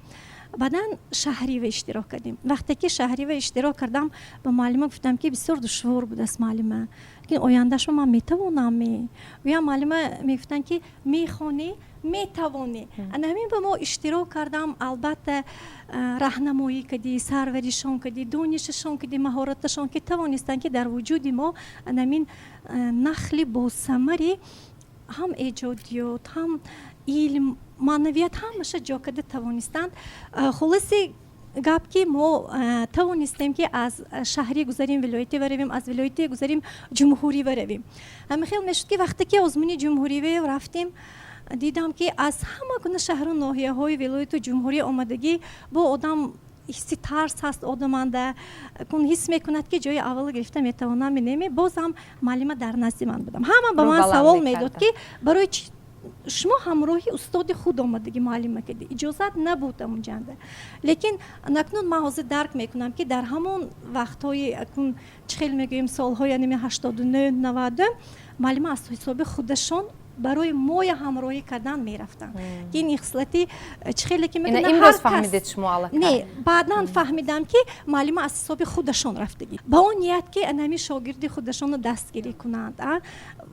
баъдан шаҳрива иштирок кардем. Вақте ки шаҳрива иштирок кардам, ба муаллима гуфтам, ки бисёр душвор будааст, муаллима, лекин ояндашро ман метавонам. Гӯям, муаллима мегуфтанд, ки мехонӣ, метавонӣ. Ана ҳамин ба мо иштирок кардам. Албатта, раҳнамоӣ кардӣ, сарваришон кардӣ, донишашон кардӣ, маҳораташон, ки тавонистанд, ки дар вуҷуди мо ана ҳамин нахли босамари ҳам эҷодиёт, ҳам илм, маънавият, ҳамаша ҷо карда тавонистанд. Хулоси гап, ки мо тавонистем, ки аз шаҳрӣ гузарем, вилоятӣ варавем, аз вилоятӣ гузарем, ҷумҳурӣ варавем. Ҳамин хел мешуд, ки вақте ки озмуни ҷумҳуриве рафтем, дидам, ки аз ҳама гуна шаҳру ноҳияҳои вилояту ҷумҳурӣ омадагӣ, бо одам ҳисси тарс ҳаст, одаманда кун ҳис мекунад, ки ҷои аввало гирифта метавонам, неме. Бозам муаллима дар назди ман будам. Ҳама ба ман савол медод, ки барои чи шумо ҳамроҳи устоди худ омадагӣ, муаллима кардӣ, иҷозат набуд амунҷанда. Лекин акнун ман ҳозир дарк мекунам, ки дар ҳамон вақтҳои, акнун чӣ хел мегӯем, солҳои анами 89, 90, муаллима аз ҳисоби худашон барои моя ҳамроҳӣ кардан мерафтанд, ки ин хислати чӣ хеле ки Имрӯз фаҳмидед шумо аллакай? Не, баъдан фаҳмидам, ки муаллима аз ҳисоби худашон рафтагӣ, ба он ният, ки анами шогирди худашонро дастгирӣ кунанд,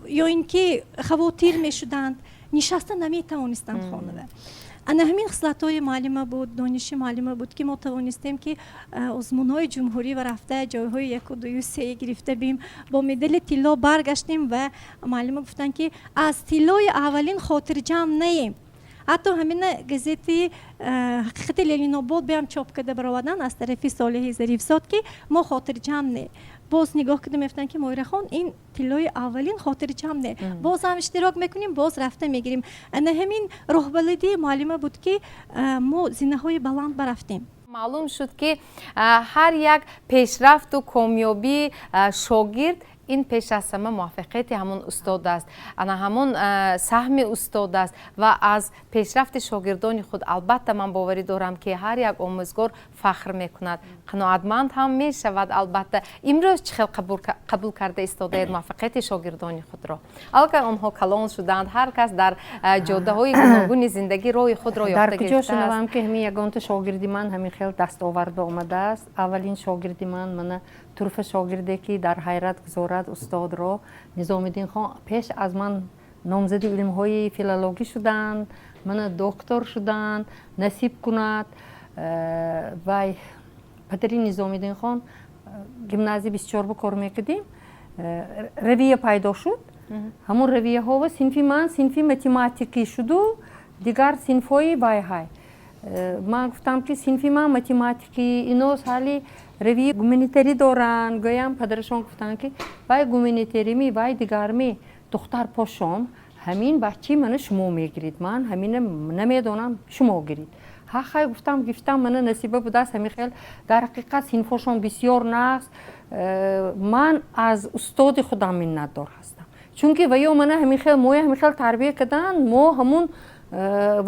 ё ин ки хавотир мешуданд, нишаста наметавонистанд хонада. Ана ҳамин хислатҳои муаллима буд, дониши муаллима буд, ки мо тавонистем, ки озмунҳои ҷумҳурӣ ва рафта, ҷойҳои яку, дую, се гирифта бим, бо медали тилло баргаштем. Ва муаллима гуфтанд, ки аз тиллои аввалин хотирҷамъ наем. Ҳатто ҳамина газети «Ҳақиқати Ленинобод» биам чоп карда баровардан аз тарафи Солиҳи Зарифзод, ки мо хотирҷамъ не. Боз нигоҳ карда мефтанд, ки Моирахон, ин тиллои аввалин, хотирҷамъ не, боз ҳам иштирок мекунем, боз рафта мегирем. Ана ҳамин роҳбаладии муаллима буд, ки мо зинаҳои баланд барафтем. Маълум шуд, ки ҳар як пешрафту комёбии шогирд ин пеш аз ҳама муваффақияти ҳамон устод аст, ана ҳамон саҳми устод аст. Ва аз пешрафти шогирдони худ, албатта, ман боварӣ дорам, ки ҳар як омӯзгор фахр мекунад, қаноатманд ҳам мешавад. Албатта, имрӯз чӣ хел қабул карда истодаед муваффақияти шогирдони худро? Аллакай онҳо калон шуданд, ҳар кас дар ҷодаҳои гуногуни зиндагӣ роҳи худро Дар ёфта куҷо гирифтааст. шунавам, ки ҳамин ягонта шогирди ман ҳамин хел дастовард омадааст. Аввалин шогирди ман, мана, турфа шогирде, ки дар ҳайрат гузорад устодро, Низомиддин хон, пеш аз ман номзади илмҳои филологӣ шуданд, мана, доктор шуданд, насиб кунад. Вай падари Низомиддин хон, гимназия 24 ба кор мекардем, равия пайдо шуд. Ҳамон равияҳова синфи ман синфи математикӣ шуду, дигар синфҳои вайҳай. Ман гуфтам, ки синфи ман математикӣ, ино ҳали равии гуманитарӣ доранд. Гӯям, падарашон гуфтанд, ки вай гуманитарими, вай дигарми, духтар, пошом ҳамин бачаи мана шумо мегирид, ман ҳамина намедонам, шумо гирид. Ҳа, хай, гуфтам, гифтам, мана насиба будааст ҳамин хел. Дар ҳақиқат синфошон бисёр нағз. Ман аз устоди худам миннатдор ҳастам, чунки ваё мана ҳамин хел, моя ҳамин хел тарбия карданд. Мо ҳамун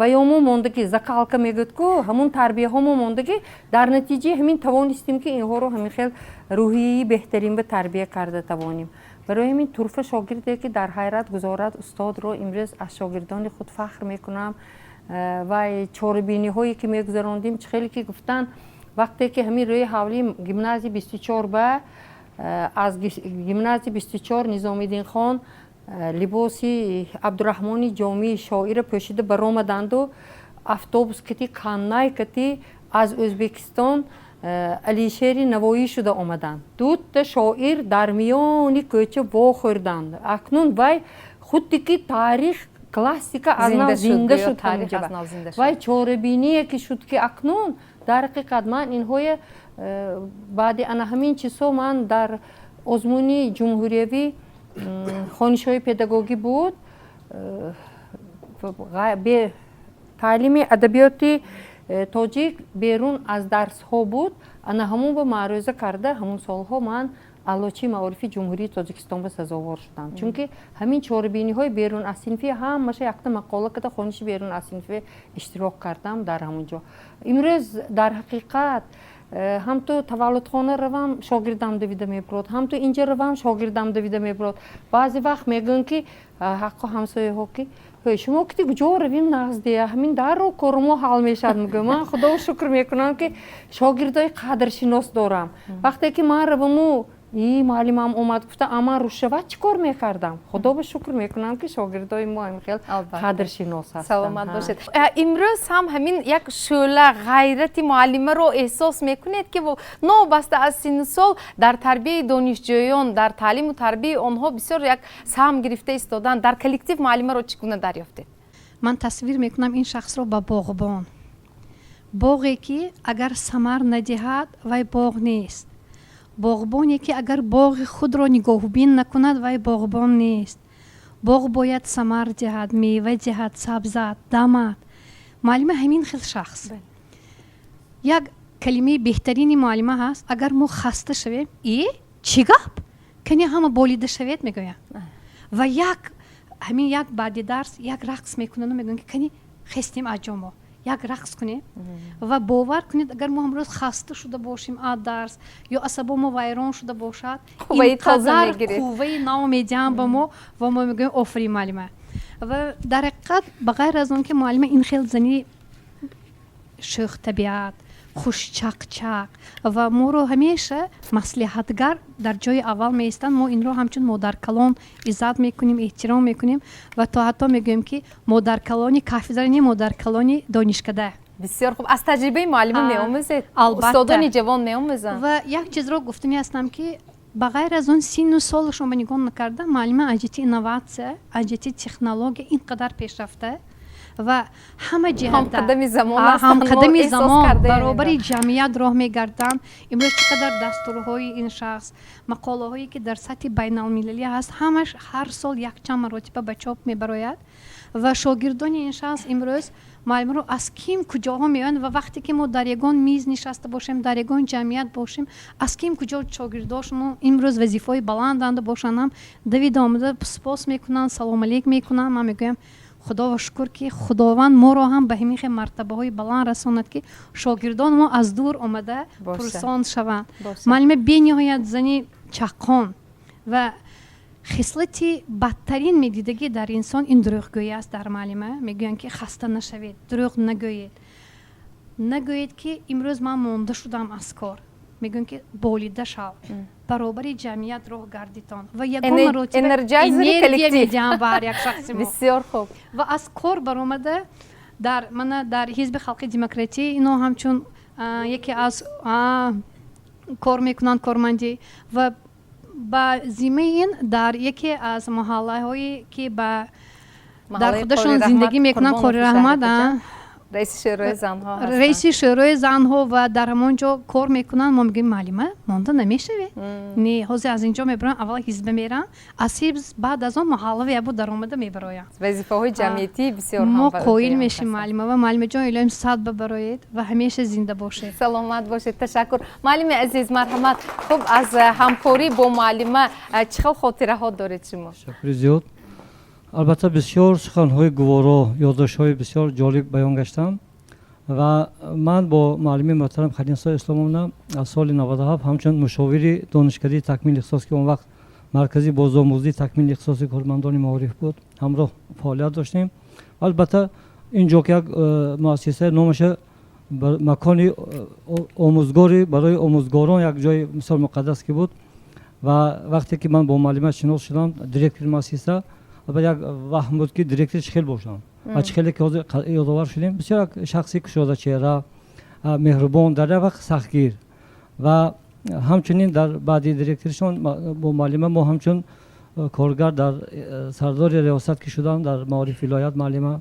ваё мо мондагӣ, закалка мегӯяд ку, ҳамун тарбияҳо мо мондагӣ. Дар натиҷаи ҳамин тавонистем, ки инҳоро ҳамин хел рӯҳияи беҳтарин ба тарбия карда тавонем. Барои ҳамин турфа шогирде, ки дар ҳайрат гузорад устодро, имрӯз аз шогирдони худ фахр мекунам. Вай чорабиниҳое, ки мегузарондем, чӣ хеле ки гуфтанд, вақте ки ҳамин рӯи ҳавлии гимназии 24 ба аз гимназии 24 Низомиддинхон либоси Абдураҳмони Ҷомии шоира пӯшида баромаданду автобус кати, каннай кати аз Ӯзбекистон Алишери Навоӣ шуда омаданд. Дута шоир дар миёни кӯча вохӯрданд. Акнун вай худди ки таърих, классика аз нав зинда шуд. Вай чорабиние ки шуд, ки акнун дар ҳақиқат ман инҳоя баъди ана ҳамин чизҳо ман дар озмуни ҷумҳуриявӣ хонишҳои педагогӣ буд, таълими адабиёти тоҷик берун аз дарсҳо буд. Ана ҳамон ба маърӯза карда, ҳамон солҳо ман Аълочии маорифи Ҷумҳурии Тоҷикистон ба сазовор шудам, чунки ҳамин чорабиниҳои берун аз синфӣ ҳамаша якта мақола карда, хониши берун аз синфӣ иштирок кардам дар ҳамон ҷо. Имрӯз дар ҳақиқат ҳам ту таваллудхона равам, шогирдам давида мебурод, ҳам ту инҷа равам, шогирдам давида мебурод. Баъзе вақт мегӯянд, ки ҳаққо ҳамсояҳо, ки шумо кити куҷо равим нағз дия, ҳамин дарро кору мо ҳал мешавад. Мегӯям, ман Худо шукр мекунам, ки шогирдои қадршинос дорам. Вақте ки ман раваму и муаллимам омад гуфта, аман рӯшавад, чӣ кор мекардам? Худо ба шукр мекунам, ки шогирдои мо ҳамин хел қадршинос ҳастанд. Саломат бошед. Имрӯз ҳам ҳамин як шӯъла ғайрати муаллимаро эҳсос мекунед, ки новобаста аз синну сол дар тарбияи донишҷӯён, дар таълиму тарбияи онҳо бисёр як саҳм гирифта истоданд. Дар коллектив муаллимаро чӣ гуна дарёфтед? Ман тасвир мекунам ин шахсро ба боғбон. Боғе, ки агар самар надиҳад, вай боғ нест. Боғбоне, ки агар боғи худро нигоҳубин накунад, вай боғбон нест. Боғ бояд самар диҳад, мева диҳад, сабзад, дамад. Муаллима ҳамин хел шахс. Як калимаи беҳтарини муаллима ҳаст: агар мо хаста шавем, «Э, чӣ гап, кани ҳама болида шавед», мегӯянд. Ва як ҳамин як баъди дарс як рақс мекунану мегӯянд, ки кани хестем аз ҷо, мо як рақс кунем. Ва бовар кунед, агар мо ҳамрӯз хаста шуда бошем аз дарс ё асабо мо вайрон шуда бошад, инқадар қувваи нав медиҳам ба мо ва мо мегӯем: «Офарин, муаллима». Ва дар ҳақиқат, ба ғайр аз он ки муаллима ин хел зани шӯхтабиат, хушчақчақ ва моро ҳамеша маслиҳатгар дар ҷои аввал меистанд, мо инро ҳамчун модаркалон иззат мекунем, эҳтиром мекунем ва то ҳатто мегӯем, ки модаркалони кафедра не, модаркалони донишкада. Бисёр хуб. Аз таҷрибаи муаллима меомӯзед, устодони ҷавон меомӯзанд. Ва як чизро гуфтанӣ ҳастам, ки ба ғайр аз он синну солашон ба нигоҳ накарда, муаллима аз ҷиҳати инноватсия, аз ҷиҳати технология ин қадар пешрафта ва ҳама ҷиҳатҳамқадами ҳамқадами замон, баробари ҷамъият роҳ мегарданд. Имрӯз чӣ қадар дастурҳои ин шахс, мақолаҳое, ки дар сатҳи байналмилалӣ ҳаст, ҳамаш ҳар сол якчанд маротиба ба чоп мебарояд. Ва шогирдони ин шахс имрӯз муаллимаро аз ким куҷоҳо меоянд. Ва вақте ки мо дар ягон миз нишаста бошем, дар ягон ҷамъият бошем, аз ким куҷо шогирдошмо имрӯз вазифаҳои баланданда бошанд ҳам, давида омада сипос мекунанд, салом алейк мекунанд. Ман мегӯям: Худоро шукр, ки Худованд моро ҳам ба ҳамин хел мартабаҳои баланд расонад, ки шогирдон мо аз дур омада пурсон шаванд. Муаллима бениҳоят зани чаққон ва хислати бадтарин медидагӣ дар инсон ин дурӯғгӯӣ аст. Дар муаллима мегӯянд, ки хаста нашавед, дурӯғ нагӯед, нагӯед, ки имрӯз ман монда шудам аз кор. Мегӯянд, ки болида шав, баробари ҷамъият роҳ гардитон ва ягон маротиба энергия медиҳам ба ҳар як шахси мо. Бисёр хуб. Ва аз кор баромада дар мана дар Ҳизби халқи демократӣ ино ҳамчун яке аз кор мекунанд, кормандӣ. Ва ба зиммаи ин дар яке аз маҳаллаҳое, ки ба дар худашон зиндагӣ мекунанд, Қори Раҳмат. Раиси шӯрои занҳо. Раиси шӯрои занҳо ва дар ҳамон ҷо кор мекунанд. Мо мегӯем, муаллима, монда намешавед? Не, ҳозир аз ин ҷо мебарам, аввал ҳизба мерам, аз ҳизб баъд аз он маҳаллава ябо даромада мебароям. Вазифаҳои ҷамъиятӣ бисёр. Мо қоил мешем муаллима ва муаллимаҷон, илоҳим сад бабароед ва ҳамеша зинда бошед. Саломат бошед, ташаккур. Муаллими азиз, марҳамат. Хуб, аз ҳамкорӣ бо муаллима чӣ хел хотираҳо доред шумо? Ташаккури зиёд. Албатта, бисёр суханҳои гуворо, ёддоштҳои бисёр ҷолиб баён гаштанд ва ман бо муаллими муҳтарам Хайринисо Исломовна аз соли 97 ҳамчун мушовири донишкадаи такмили ихтисос, ки он вақт маркази бозомӯзии такмили ихтисоси кормандони маориф буд, ҳамроҳ фаъолият доштем. Албатта, ин ҷо ки як муассиса номаша макони омӯзгори барои омӯзгорон, як ҷои мисол муқаддас ки буд. Ва вақте ки ман бо муаллима шинос шудам, директори муассиса, як ваҳм буд, ки директор чӣ хел бошам ва чӣ хеле ки ҳозир ёдовар шудем, бисёр як шахси кушодачеҳра, меҳрубон, дар як вақт сахтгир. Ва ҳамчунин дар баъди директоришон бо муаллима мо ҳамчун коргар дар сардори риёсат ки шудам дар маориф вилоят, муаллима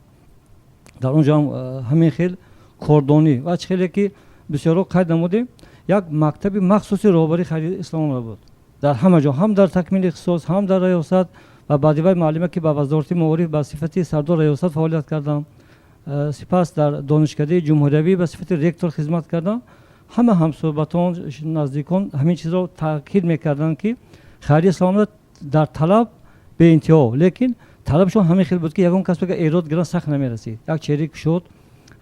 дар он ҷо ҳам ҳамин хел кордонӣ ва чӣ хеле ки бисёрҳо қайд намудем, як мактаби махсуси роҳбарии Хайри Исломова буд дар ҳама ҷо, ҳам дар такмили ихтисос, ҳам дар риёсат. Ва баъди вай муаллима ки ба вазорати маориф ба сифати сардор риёсат фаъолият кардам, сипас дар донишкадаи ҷумҳуриявӣ ба сифати ректор хизмат кардам, ҳама ҳамсӯҳбатон, наздикон ҳамин чизро таъкид мекарданд, ки Хайри Исломова дар талаб беинтиҳо, лекин талабшон ҳамин хел буд, ки ягон кас бага эрод гиран сахт намерасид. Як чеҳраи кушод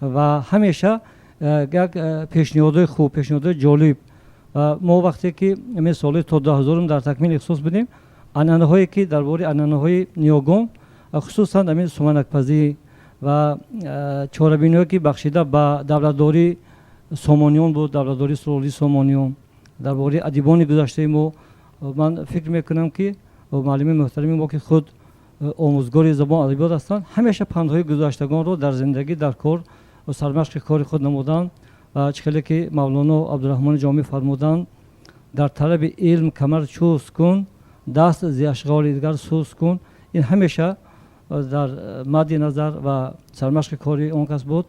ва ҳамеша як пешниҳодҳои хуб, пешниҳодҳои ҷолиб. Ва мо вақте ки ҳамин солҳои то 2000-ум дар такмили ихтисос будем, анъанаҳое ки дар бораи анъанаҳои ниёгон, хусусан ҳамин суманакпазӣ ва чорабиниҳое ки бахшида ба давлатдории Сомониён буд, давлатдории сулолии Сомониён, дар бораи адибони гузаштаи мо, ман фикр мекунам, ки муаллими муҳтарами мо, ки худ омӯзгори забон адабиёт ҳастанд, ҳамеша пандҳои гузаштагонро дар зиндагӣ, дар кор сармашқи кори худ намуданд. Ва чӣ хеле ки Мавлоно Абдураҳмони Ҷомӣ фармуданд: «Дар талаби илм камар чуст кун, даст зи ашғоли дигар суст кун». Ин ҳамеша дар мадди назар ва сармашқи кори он кас буд.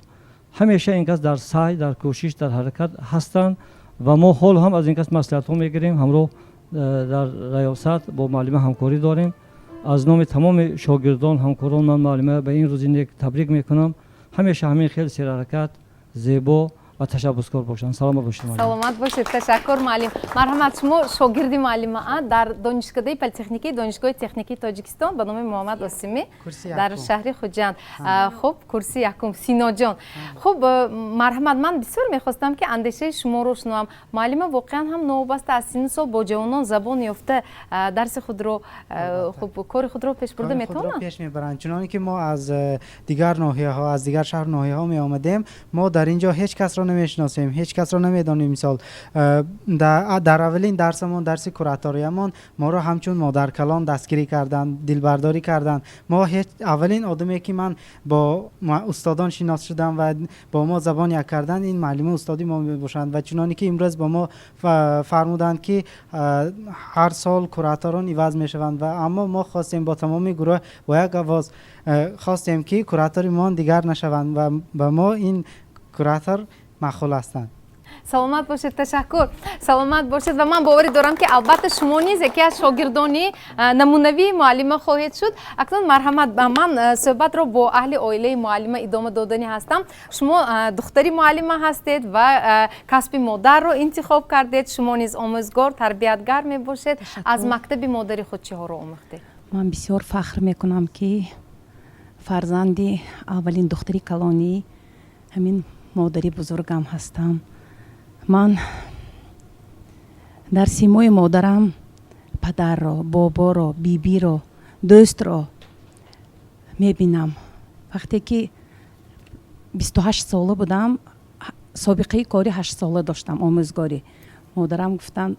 Ҳамеша ин кас дар саъй, дар кӯшиш, дар ҳаракат ҳастанд ва мо ҳол ҳам аз ин кас маслиҳатҳо мегирем, ҳамроҳ дар раёсат бо муаллима ҳамкорӣ дорем. Аз номи тамоми шогирдон, ҳамкорон ман муаллима ба ин рӯзи нек табрик мекунам. Ҳамеша ҳамин хел серҳаракат, зебо ва ташаббускор бошанд. Саломат бошед. Саломат бошед, ташаккур, муаллим. Марҳамат, шумо шогирди муаллима дар донишкадаи политехникии Донишгоҳи техникии Тоҷикистон ба номи Муҳаммад Осимӣ дар шаҳри Хуҷанд. Хуб, курси якум, Синоҷон. Хуб, марҳамат, ман бисёр мехостам, ки андешаи шуморо шунавам. Муаллима воқеан ҳам новобаста аз синну сол бо ҷавонон забон ёфта, дарси худро, хуб, кори худро пеш бурда метавонанд? Пеш мебаранд. Чуноне ки мо аз дигар ноҳияҳо, аз дигар шаҳру ноҳияҳо меомадем, мо дар ин ҷо ҳеҷ касро намешиносем, ҳеҷ касро намедонем. Мисол, дар аввалин дарсамон, дарси кураториямон, моро ҳамчун модаркалон дастгирӣ карданд, дилбардорӣ карданд. Мо ҳеҷ аввалин одаме, ки ман бо устодон шинос шудам ва бо мо забон як карданд, ин муаллими устоди мо мебошанд. Ва чуноне ки имрӯз ба мо фармуданд, ки ҳар сол кураторон иваз мешаванд, ва аммо мо хостем бо тамоми гурӯҳ, бо як овоз хостем, ки куратори мо дигар нашаванд ва ба мо ин куратор маъқул ҳастанд. Саломат бошед, ташаккур, саломат бошед. Ва ман боварӣ дорам, ки албатта шумо низ яке аз шогирдони намунавии муаллима хоҳед шуд. Акнун марҳамат, ман суҳбатро бо аҳли оилаи муаллима идома додани ҳастам. Шумо духтари муаллима ҳастед ва касби модарро интихоб кардед. Шумо низ омӯзгор, тарбиятгар мебошед. Аз мактаби модари худ чиҳоро омӯхтед? Ман бисёр фахр мекунам, ки фарзанди аввалин духтари калонӣ ҳамин модари бузургам ҳастам. Ман дар симои модарам падарро, боборо, бибиро, дӯстро мебинам. Вақте ки 28 сола будам, собиқаи кори 8 сола доштам, омӯзгорӣ, модарам гуфтанд,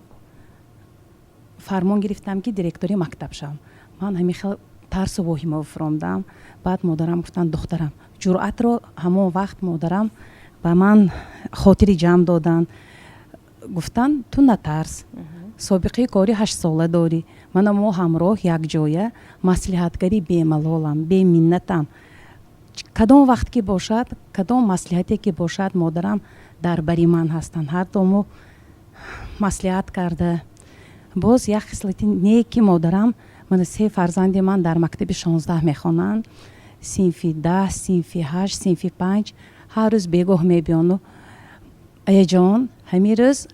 фармон гирифтам, ки директори мактаб шавам. Ман ҳамин хел тарсу воҳима фуромдам. Баъд модарам гуфтанд: «Духтарам, ҷуръатро». Ҳамон вақт модарам ба ман хотири ҷамъ доданд, гуфтанд: «Ту натарс, собиқаи кори 8 сола дорӣ, мана мо ҳамроҳ якҷоя, маслиҳатгари бемалолам, беминнатам». Кадом вақт ки бошад, кадом маслиҳате ки бошад, модарам дар бари ман ҳастанд, ҳар дому маслиҳат карда. Боз як хислати неки модарам: мана, се фарзанди ман дар мактаби 16 мехонанд, синфи 10, синфи 8, синфи 5. Ҳар рӯз бегоҳ мебиёну: «Аяҷон, ҳамин рӯз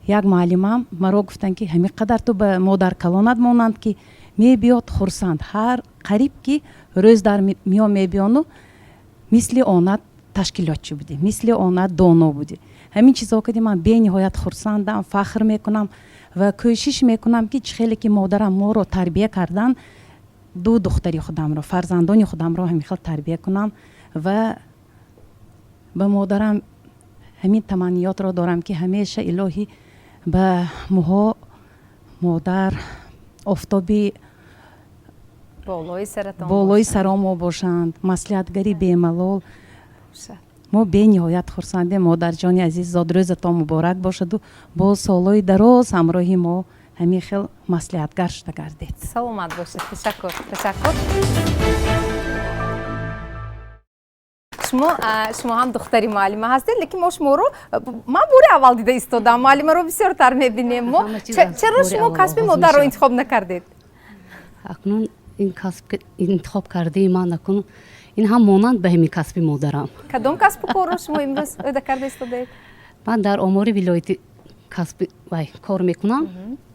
як муаллимам маро гуфтанд, ки ҳамин қадар ту ба модаркалонат монанд», ки мебиёд хурсанд. Ҳар қариб ки рӯз дар миён мебиёну: «Мисли онат ташкилотчӣ будӣ, мисли онат доно будӣ». Ҳамин чизҳо кади ман бениҳоят хурсандам, фахр мекунам ва кӯшиш мекунам, ки чӣ хеле ки модарам моро тарбия кардан, ду духтари худамро, фарзандони худамро ҳамин хел тарбия кунам. Ва ба модарам ҳамин таманниётро дорам, ки ҳамеша, илоҳӣ, ба моҳо модар офтоби болои саратон болои саромо бошанд, маслиҳатгари бемалол. Мо бениҳоят хурсандем. Модарҷони азиз, зодрӯзатон муборак бошаду боз солҳои дароз ҳамроҳи мо ҳамин хел маслиҳатгар шуда гардед. Саломат бошед, ташаккур, ташаккур. Шумо ҳам духтари муаллима ҳастед, лекин мо шуморо ман бори аввал дида истодам, муаллимаро бисёртар мебинем мо. Чаро шумо касби модарро интихоб накардед? Акнун ин касб интихоб кардаи ман, акнун ин ҳам монанд ба ҳамин касби модарам. Кадом касбу корро шумо имрӯз ӯда карда истодаед? Ман дар омори вилояти касби вай кор мекунам.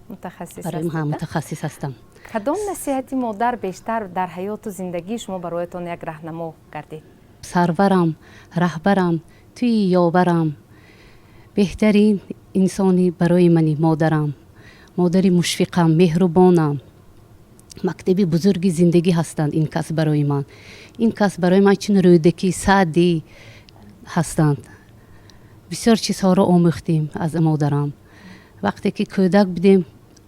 Мутахассис? Мутахассис ҳастам. Кадом насиҳати модар бештар дар ҳаёту зиндагии шумо бароятон як раҳнамо гардид? Сарварам, раҳбарам, туи ёварам, беҳтарин инсони барои мани модарам, модари мушфиқам, меҳрубонам, мактаби бузурги зиндагӣ ҳастанд ин кас барои ман. Ин кас барои ман чун Рӯдакӣ, Саъдӣ ҳастанд. Бисёр чизҳоро омӯхтем аз модарам. Вақте ки кӯдак будем,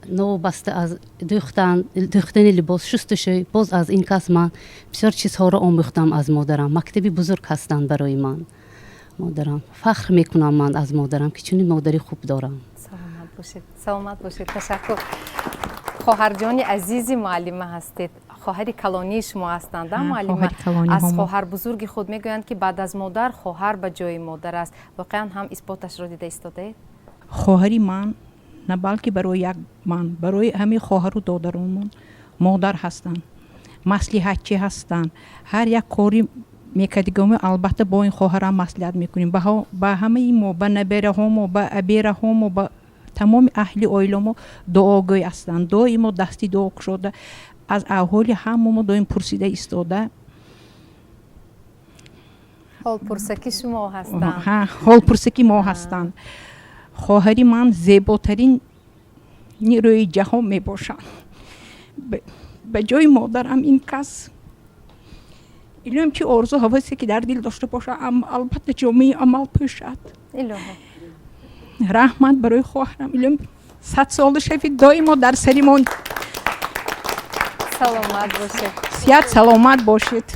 новобаста аз дӯхтани либос, шустушӯй, боз аз ин кас ман бисёр чизҳоро омӯхтам аз модарам. Мактаби бузург ҳастанд барои ман модарам. Фахр мекунам ман аз модарам, ки чунин модари хуб дорам. Саломат бошед, саломат бошед, ташаккур. Хоҳарҷони азизи муаллима ҳастед, хоҳари калонии шумо ҳастанд, муаллима? Аз хоҳар бузурги худ мегӯянд, ки баъд аз модар хоҳар ба ҷои модар аст. Воқеан ҳам исботашро дида истодаед? Хоҳари ман на балки барои як ман, барои ҳамаи хоҳару додаронмон модар ҳастанд, маслиҳатчӣ ҳастанд. Ҳар як кори мекардигомо, албатта, бо ин хоҳарам маслиҳат мекунем. Ба ҳамаи мо, ба набераҳомо, ба абераҳомо, ба тамоми аҳли оиламо дуогӯй ҳастанд. Доимо дасти дуо кушода, аз аҳволи ҳамамо доим пурсида истода. Ҳолпурсаки шумо ҳастанд. Ҳолпурсаки мо ҳастанд. Хоҳари ман зеботарин нерӯи ҷаҳон мебошанд. Ба ҷои модарам ин кас. Илоҳим, чӣ орзу ҳавасе ки дар дил дошта бошад, аммо албатта ҷомаи амал пӯшад. Раҳмат барои хоҳарам. Илоҳим, садсола шавӣ, доимо дар саримон. Саломат бошед. Сиҳат саломат бошед.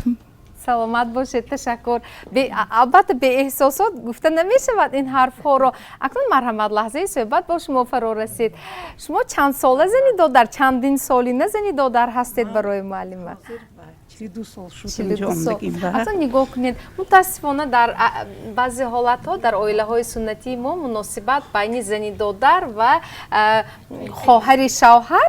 Саломат бошед, ташаккур. Албатта, беэҳсосот гуфта намешавад ин ҳарфҳоро. Акнун марҳамат, лаҳзаи суҳбат бо шумо фаро расид. Шумо чанд сола зани додар, чандин солина зани додар ҳастед барои муаллима? 42 сол шуд. Акнун нигоҳ кунед, мутаассифона, дар баъзе ҳолатҳо дар оилаҳои суннатии мо муносибат байни зани додар ва хоҳари шавҳар,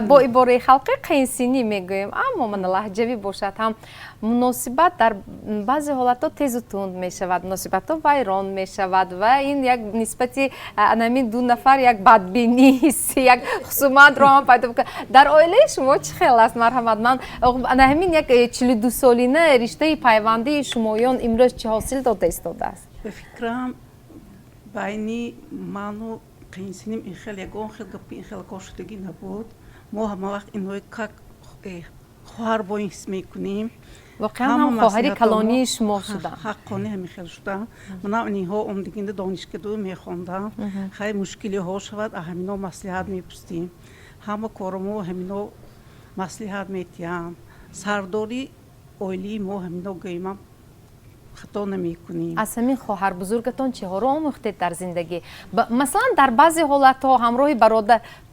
бо ибораи халқӣ қайнсинӣ мегӯем, аммо мана лаҳҷавӣ бошад ҳам, муносибат дар баъзе ҳолатҳо тезу тунд мешавад, муносибатҳо вайрон мешавад ва ин як нисбати анамин ду нафар як бадбинӣ, ҳисси як хусуматро ҳам пайдо мекунад. Дар оилаи шумо чӣ хел аст? Марҳамат, ман ана ҳамин як 42-солина риштаи пайвандии шумоён имрӯз чӣ ҳосил дода истодааст? Ба фикрам, байни ману қайнсиним ин хел ягон хел гапи ин хел кошудагӣ набуд. Мо ҳама вақт инҳои как хоҳар бо ин ҳис мекунем. Воқеан ҳам хоҳари калонии шумо шуданд. Ҳаққони ҳамин хел шуданд. Манам инҳо омдигинда донишкаду мехондам. Хай, мушкилиҳо шавад, ҳамино маслиҳат мепурсем, ҳама коромо ҳамино маслиҳат метиҳанд. Сардори оилаи мо ҳамино гӯемам. Хато намекунем. Аз ҳамин хоҳарбузургатон чиҳоро омӯхтед дар зиндагӣ? Масалан, дар баъзе ҳолатҳо ҳамроҳи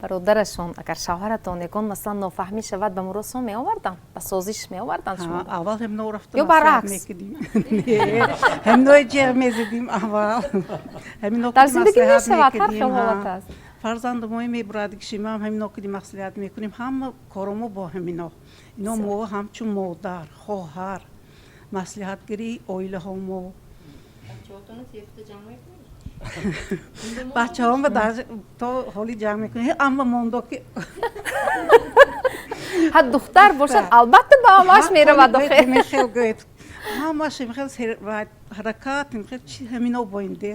бародарашон, агар шавҳаратон ягон, масалан, нофаҳмӣ шавад, ба муросон меоварданд, ба созиш меоварданд шумо? Аввал ҳамно рафта ё баръакс? Ҳамнои ҷеғ мезадим аввал. Ҳамино дар зиндагӣ мешавад, ҳар хел ҳолат аст. Фарзанду мои мебурад, кишимам ҳамино киди маслиҳат мекунем, ҳама коромо бо ҳамино. Ино мо ҳамчун модар, хоҳар, маслиҳатгирии оилаҳо мо. Бачаҳома то ҳоли ҷамъ мекунем, амма мондо ки Ҳа, духтар бошад, албатта, ба ҳамааш меравад охир. Хел гӯед, ҳамаш хел ҳаракат хел чи ҳамино боинде.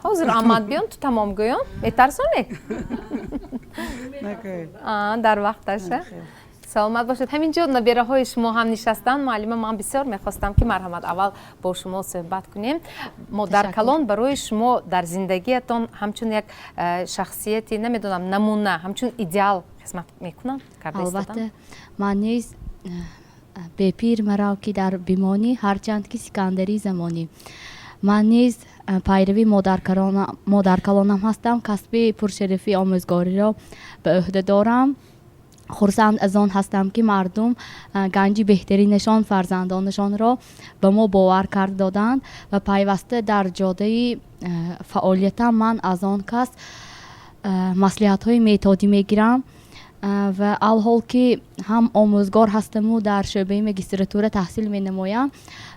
Ҳозир амад биён, ту тамом гӯён, метарсонед дар вақташа. Саломат бошед. Ҳамин ҷо набераҳои шумо ҳам нишастанд. Муаллима, ман бисёр мехостам, ки марҳамат, аввал бо шумо суҳбат кунем. Модаркалон барои шумо дар зиндагиятон ҳамчун як шахсияти, намедонам, намуна, ҳамчун идеал хизмат мекунанд? Албатта, ман низ бепир марав, ки дар бимонӣ, ҳарчанд ки сикандари замонӣ. Ман низ пайрави модаркалонам ҳастам, касби пуршарифи омӯзгориро ба ӯҳда дорам. Хурсанд аз он ҳастам, ки мардум ганҷи беҳтаринашон, фарзандонашонро ба мо бовар карда доданд ва пайваста дар ҷодаи фаъолиятам ман аз он кас маслиҳатҳои методӣ мегирам ва алҳол ки ҳам омӯзгор ҳастаму дар шӯъбаи магистратура таҳсил менамоям,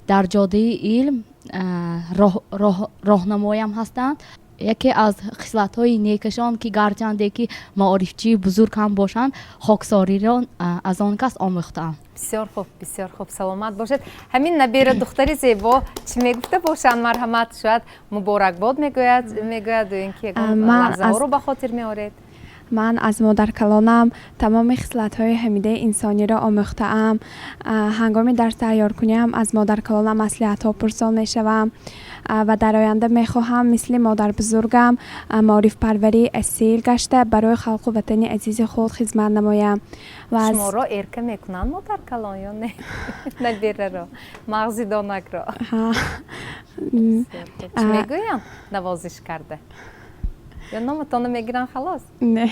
дар ҷодаи илм роҳнамоям ҳастанд. Яке аз хислатҳои некашон, ки гарчанде ки маорифчии бузург ҳам бошанд, хоксориро аз он кас омӯхтаам. Бисёр хуб, бисёр хуб, саломат бошед. Ҳамин набера духтари зебо чӣ мегуфта бошанд? Марҳамат, шояд муборакбод мегӯяд ё ин ки ягон лаҳзаҳоро ба хотир меоред. Ман аз модаркалонам тамоми хислатҳои ҳамидаи инсониро омӯхтаам. Ҳангоми дарс тайёркуниам аз модаркалонам маслиҳатҳо пурсон мешавам ва дар оянда мехоҳам мисли модарбузургам маорифпарварии асил гашта, барои халқу ватани азизи худ хизмат намоям. Шуморо эрка мекунанд модаркалон ё не, набераро, мағзи донакро? Чӣ мегӯянд навозиш карда? Ё номатонро мегиранд, халос? Не.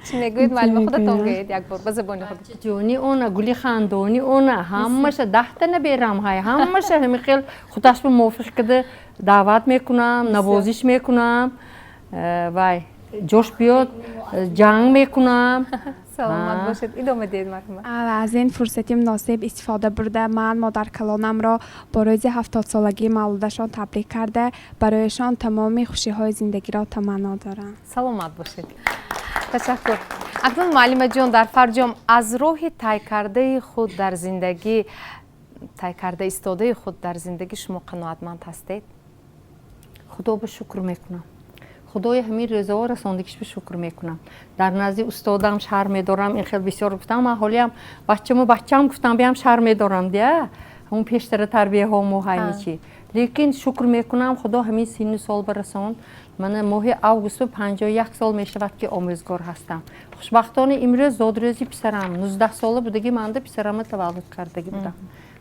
Чӣ мегӯед, муаллима? Худатон гӯед як бор ба забони худ. Ҷони она, гули хандони она, ҳамаша даҳта наберам ҳай, ҳамаша ҳами хел худаш ба мувофиқ када даъват мекунам, навозиш мекунам, вай ҷош биёд, ҷанг мекунам. Саломат бошед, идома диҳед, марҳамат. Аз ин фурсати муносиб истифода бурда, ман модаркалонамро бо рӯзи 70-солагии мавлудашон табрик карда, барояшон тамоми хушиҳои зиндагиро таманно дорам. Саломат бошед, ташаккур. Акнун, муаллимаҷон, дар фарҷом аз роҳи тай кардаи худ дар зиндагӣ, тай карда истодаи худ дар зиндагӣ шумо қаноатманд ҳастед? Худо ба шукр мекунам, худои ҳамин рӯзаҳо расондагиш ба шукр мекунам. Дар назди устодам шарм медорам, ин хел бисёр гуфтам. Ман ҳолиам бачаму бачаам гуфтам, биям шарм медорам дия, ҳамун пештара тарбияҳо мо ҳайми чи. Лекин шукр мекунам, худо ҳамин синну сол ба расон. Мана моҳи августу 51 сол мешавад, ки омӯзгор ҳастам. Хушбахтона, имрӯз зодрӯзи писарам, 19 сола будагӣ манда писарама таваллуд кардагӣ будам.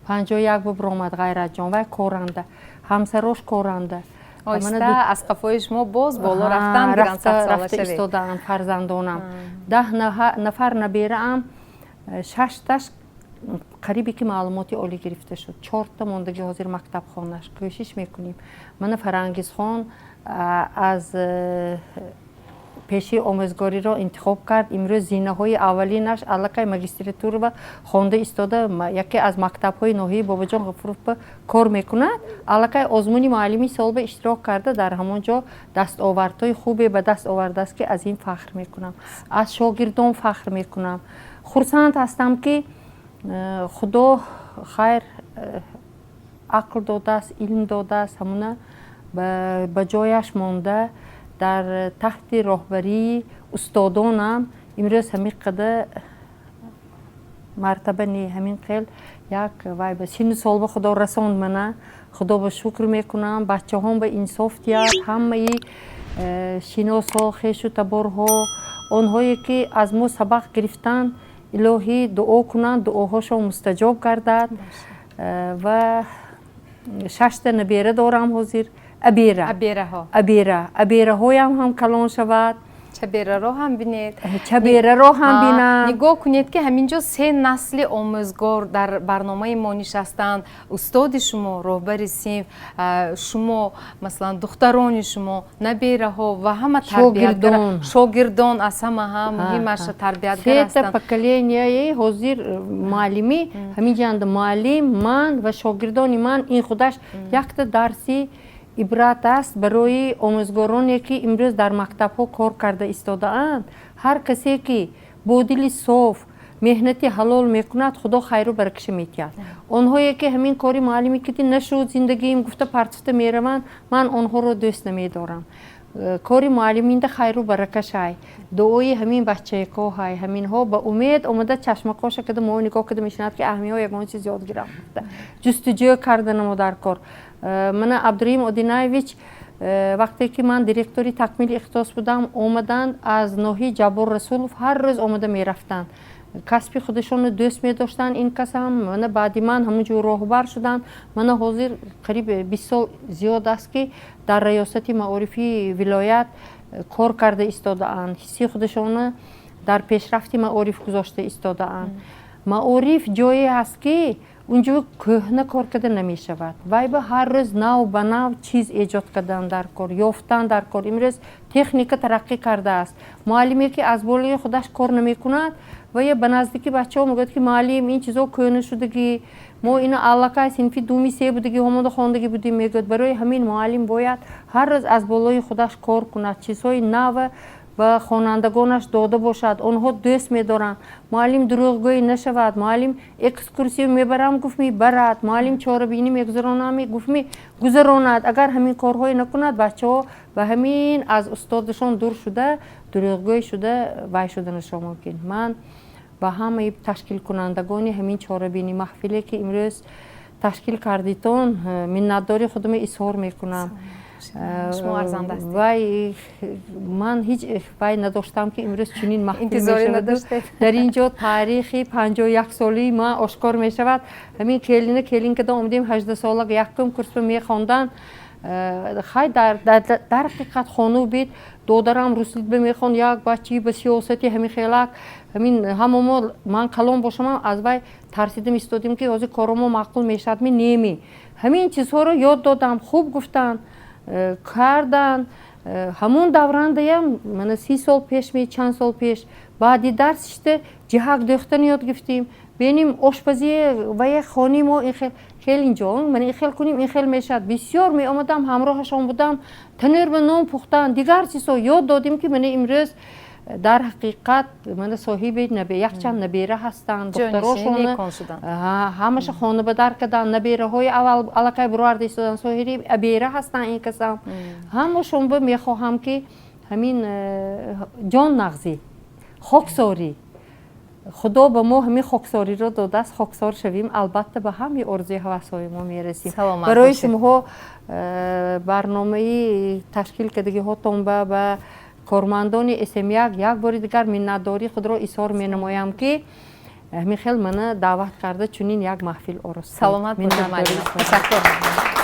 51 бубуромад Ғайратҷон, вай коранда, ҳамсарош коранда. Оҳиста аз қафои шумо боз боло рафтан. Рафта истодаанд фарзандонам. 10 нафар набераам, шашташ қарибе ки маълумоти олӣ гирифта шуд, чорта мондаги ҳозир мактабхонаш, кӯшиш мекунем. Мана Фарангизхон аз пеши омӯзгориро интихоб кард, имрӯз зинаҳои аввалинаш аллакай магистратурава хонда истода, яке аз мактабҳои ноҳияи Бобоҷон Ғафуров кор мекунад. Аллакай озмуни муаллими солба иштирок карда, дар ҳамон ҷо дастовардҳои хубе ба даст овардааст, ки аз ин фахр мекунам, аз шогирдон фахр мекунам. Хурсанд ҳастам, ки худо хайр ақл додааст, илм додааст, ҳамуна ба ҷояш монда, дар таҳти роҳбарии устодонам имрӯз ҳамин қадар мартаба не, ҳамин хел як вай ба синну сол ба худо расонд. Мана худо ба шукр мекунам, бачаҳом ба инсоф диҳад. Ҳамаи шиносҳо, хешу таборҳо, онҳое ки аз мо сабақ гирифтанд, илоҳӣ дуо кунанд, дуоҳошон мустаҷоб гардад ва Шашта набера дорам ҳозир, абера. Абераҳо. Абера, абераҳоям ҳам калон шавад. Чабераро ҳам бинед. Чабераро ҳам бинам. Нигоҳ кунед, ки ҳамин ҷо се насли омӯзгор дар барномаи мо нишастанд: устоди шумо, роҳбари синф, шумо, масалан, духтарони шумо, набераҳо ва ҳама тарбиятгар, шогирдон, аз ҳама ҳам муҳимаш тарбиятгар ҳастанд. Сета поколения и ҳозир муаллимӣ ҳамин ҷанда: муаллим, ман ва шогирдони ман. Ин худаш якта дарси ибрат аст барои омӯзгороне, ки имрӯз дар мактабҳо кор карда истодаанд. Ҳар касе ки бо дили соф меҳнати ҳалол мекунад, Худо хайру баракаша метиҳад. Онҳое ки ҳамин кори муаллими кити нашуд зиндагиим гуфта партофта мераванд, ман онҳоро дӯст намедорам. Кори муаллиминда хайру баракашай, дуои ҳамин бачаекоҳай. Ҳаминҳо ба умед омада, чашмакоша када мо нигоҳ када мешинад, ки аҳмиҳо ягон чиз ёд гирам, ҷустуҷӯ карданамо дар кор. Мана Абдураҳим Одинаевич, вақте ки ман директори такмили ихтисос будам, омаданд аз ноҳияи Ҷаббор Расулов, ҳар рӯз омада мерафтанд. Касби худашонро дӯст медоштанд. Ин касам мана баъди ман ҳамун ҷо роҳбар шуданд. Мана ҳозир қариб 20 сол зиёд аст, ки дар раёсати маорифии вилоят кор карда истодаанд, ҳиссии худашонро дар пешрафти маориф гузошта истодаанд. Маориф ҷое аст, ки унҷо кӯҳна кор карда намешавад. Вай ба ҳар рӯз нав ба нав чиз эҷод кардан дар кор, ёфтан дар кор. Имрӯз техника тараққӣ кардааст. Муаллиме ки аз болои худаш кор намекунад, вая ба наздики бачаҳо мегӯяд, ки муаллим, ин чизо кӯҳна шудагӣ, мо ина аллакай синфи думи се будагӣ, ҳамонда хондагӣ будем, мегӯяд. Барои ҳамин муаллим бояд ҳар рӯз аз болои худаш кор кунад, чизҳои нава ба хонандагонаш дода бошад, онҳо дӯст медоранд. Муаллим дурӯғгӯй нашавад. Муаллим экскурсия мебарам гуфт, мебарад. Муаллим чорабинӣ мегузаронам гуфт, мегузаронад. Агар ҳамин корҳое накунад, бачаҳо ба ҳамин аз устодашон дур шуда, дурӯғгӯй шуда, вай шуданашон мумкин. Ман ба ҳамаи ташкилкунандагони ҳамин чорабинӣ, маҳфиле ки имрӯз ташкил кардитон, миннатдори худро изҳор мекунам. Шумо арзанда ҳастед. Вай ман ҳеҷ вай надоштам, ки имрӯз чунин маҳфил Интизорӣ мешаваду надоштед. Дар ин ҷо таърихи 51-солаи ман ошкор мешавад. Ҳамин келина келин када омадем, 18-сола, якум курсба мехондан. Хай, дар ҳақиқат хону бит додарам руслитба мехон, як бачаи ба сиёсати ҳамин хелак, ҳамин ҳама мо ман калон бошамам, аз вай тарсидам истодем, ки ҳозир коромо маъқул мешавад ми неми. Ҳамин чизҳоро ёд додам, хуб гуфтанд, карданд. Ҳамун даврандаям, мана 30 сол пеш ми чанд сол пеш, баъди дарс шита ҷиҳак дӯхтан ёд гирифтем, беним ошпазӣ вая хони мо ин хел келинҷон, мана ин хел кунем, ин хел мешавад. Бисёр меомадам, ҳамроҳашон будам, танӯр ба нон пухтан, дигар чизҳо ёд додем, ки мана имрӯз дар ҳақиқат мана соҳиби якчанд набера ҳастанд. Ҷойнишини Духтарошон некон шуданд. Ҳамаша хона ба дар карданд, набераҳои аввал аллакай буроварда истоданд, соҳиби абера ҳастанд. Ин касам ҳамашон ба мехоҳам, ки ҳамин ҷон нағзӣ, хоксорӣ, Худо ба мо ҳамин хоксориро додааст, хоксор шавем, албатта ба ҳамаи орзуи ҳавасҳои мо мерасем. Саломат Барои бошед. шумоҳо, барномаи ташкил кардагиҳотон, ба кормандони СМ1 як бори дигар миннатдории худро изҳор менамоям, ки ҳамин хел мана даъват карда, чунин як маҳфил оростед. Саломат бошед. Миннатдории Муаллима, изҳор. Ташаккур,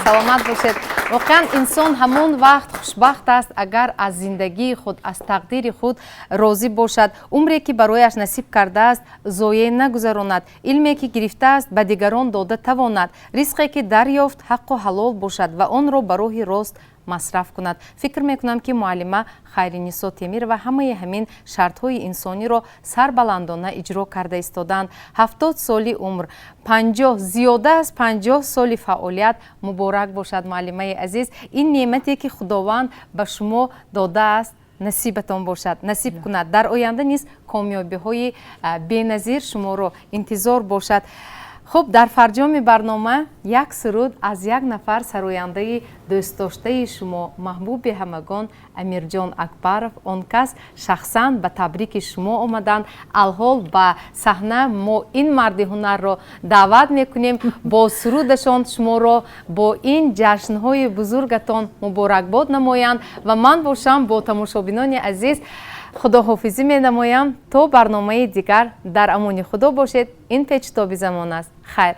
саломат бошед. Воқеан, инсон ҳамон вақт хушбахт аст, агар аз зиндагии худ, аз тақдири худ розӣ бошад, умре ки барояш насиб кардааст зоеъ нагузаронад, илме ки гирифтааст ба дигарон дода тавонад, ризқе ки дарёфт ҳаққу ҳалол бошад ва онро ба роҳи рост масраф кунад. Фикр мекунам, ки муаллима Хайринисо Темирова ҳамаи ҳамин шартҳои инсониро сарбаландона иҷро карда истоданд. 70 соли умр, 50, зиёда аз 50 соли фаъолият муборак бошад, муаллимаи азиз. Ин неъмате ки Худованд ба шумо додааст, насибатон бошад, насиб кунад. Дар оянда низ комёбиҳои беназир шуморо интизор бошад. Хуб, дар фарҷоми барнома як суруд аз як нафар сарояндаи дӯстдоштаи шумо, маҳбуби ҳамагон, Амирҷон Акбаров. Он кас шахсан ба табрики шумо омаданд. Алҳол ба саҳна мо ин марди ҳунарро даъват мекунем, бо сурудашон шуморо бо ин ҷашнҳои бузургатон муборакбод намоянд. Ва ман бошам, бо тамошобинони азиз худоҳофизӣ менамоям. То барномаи дигар дар амони Худо бошед. Ин печитоби замон аст. Хайр.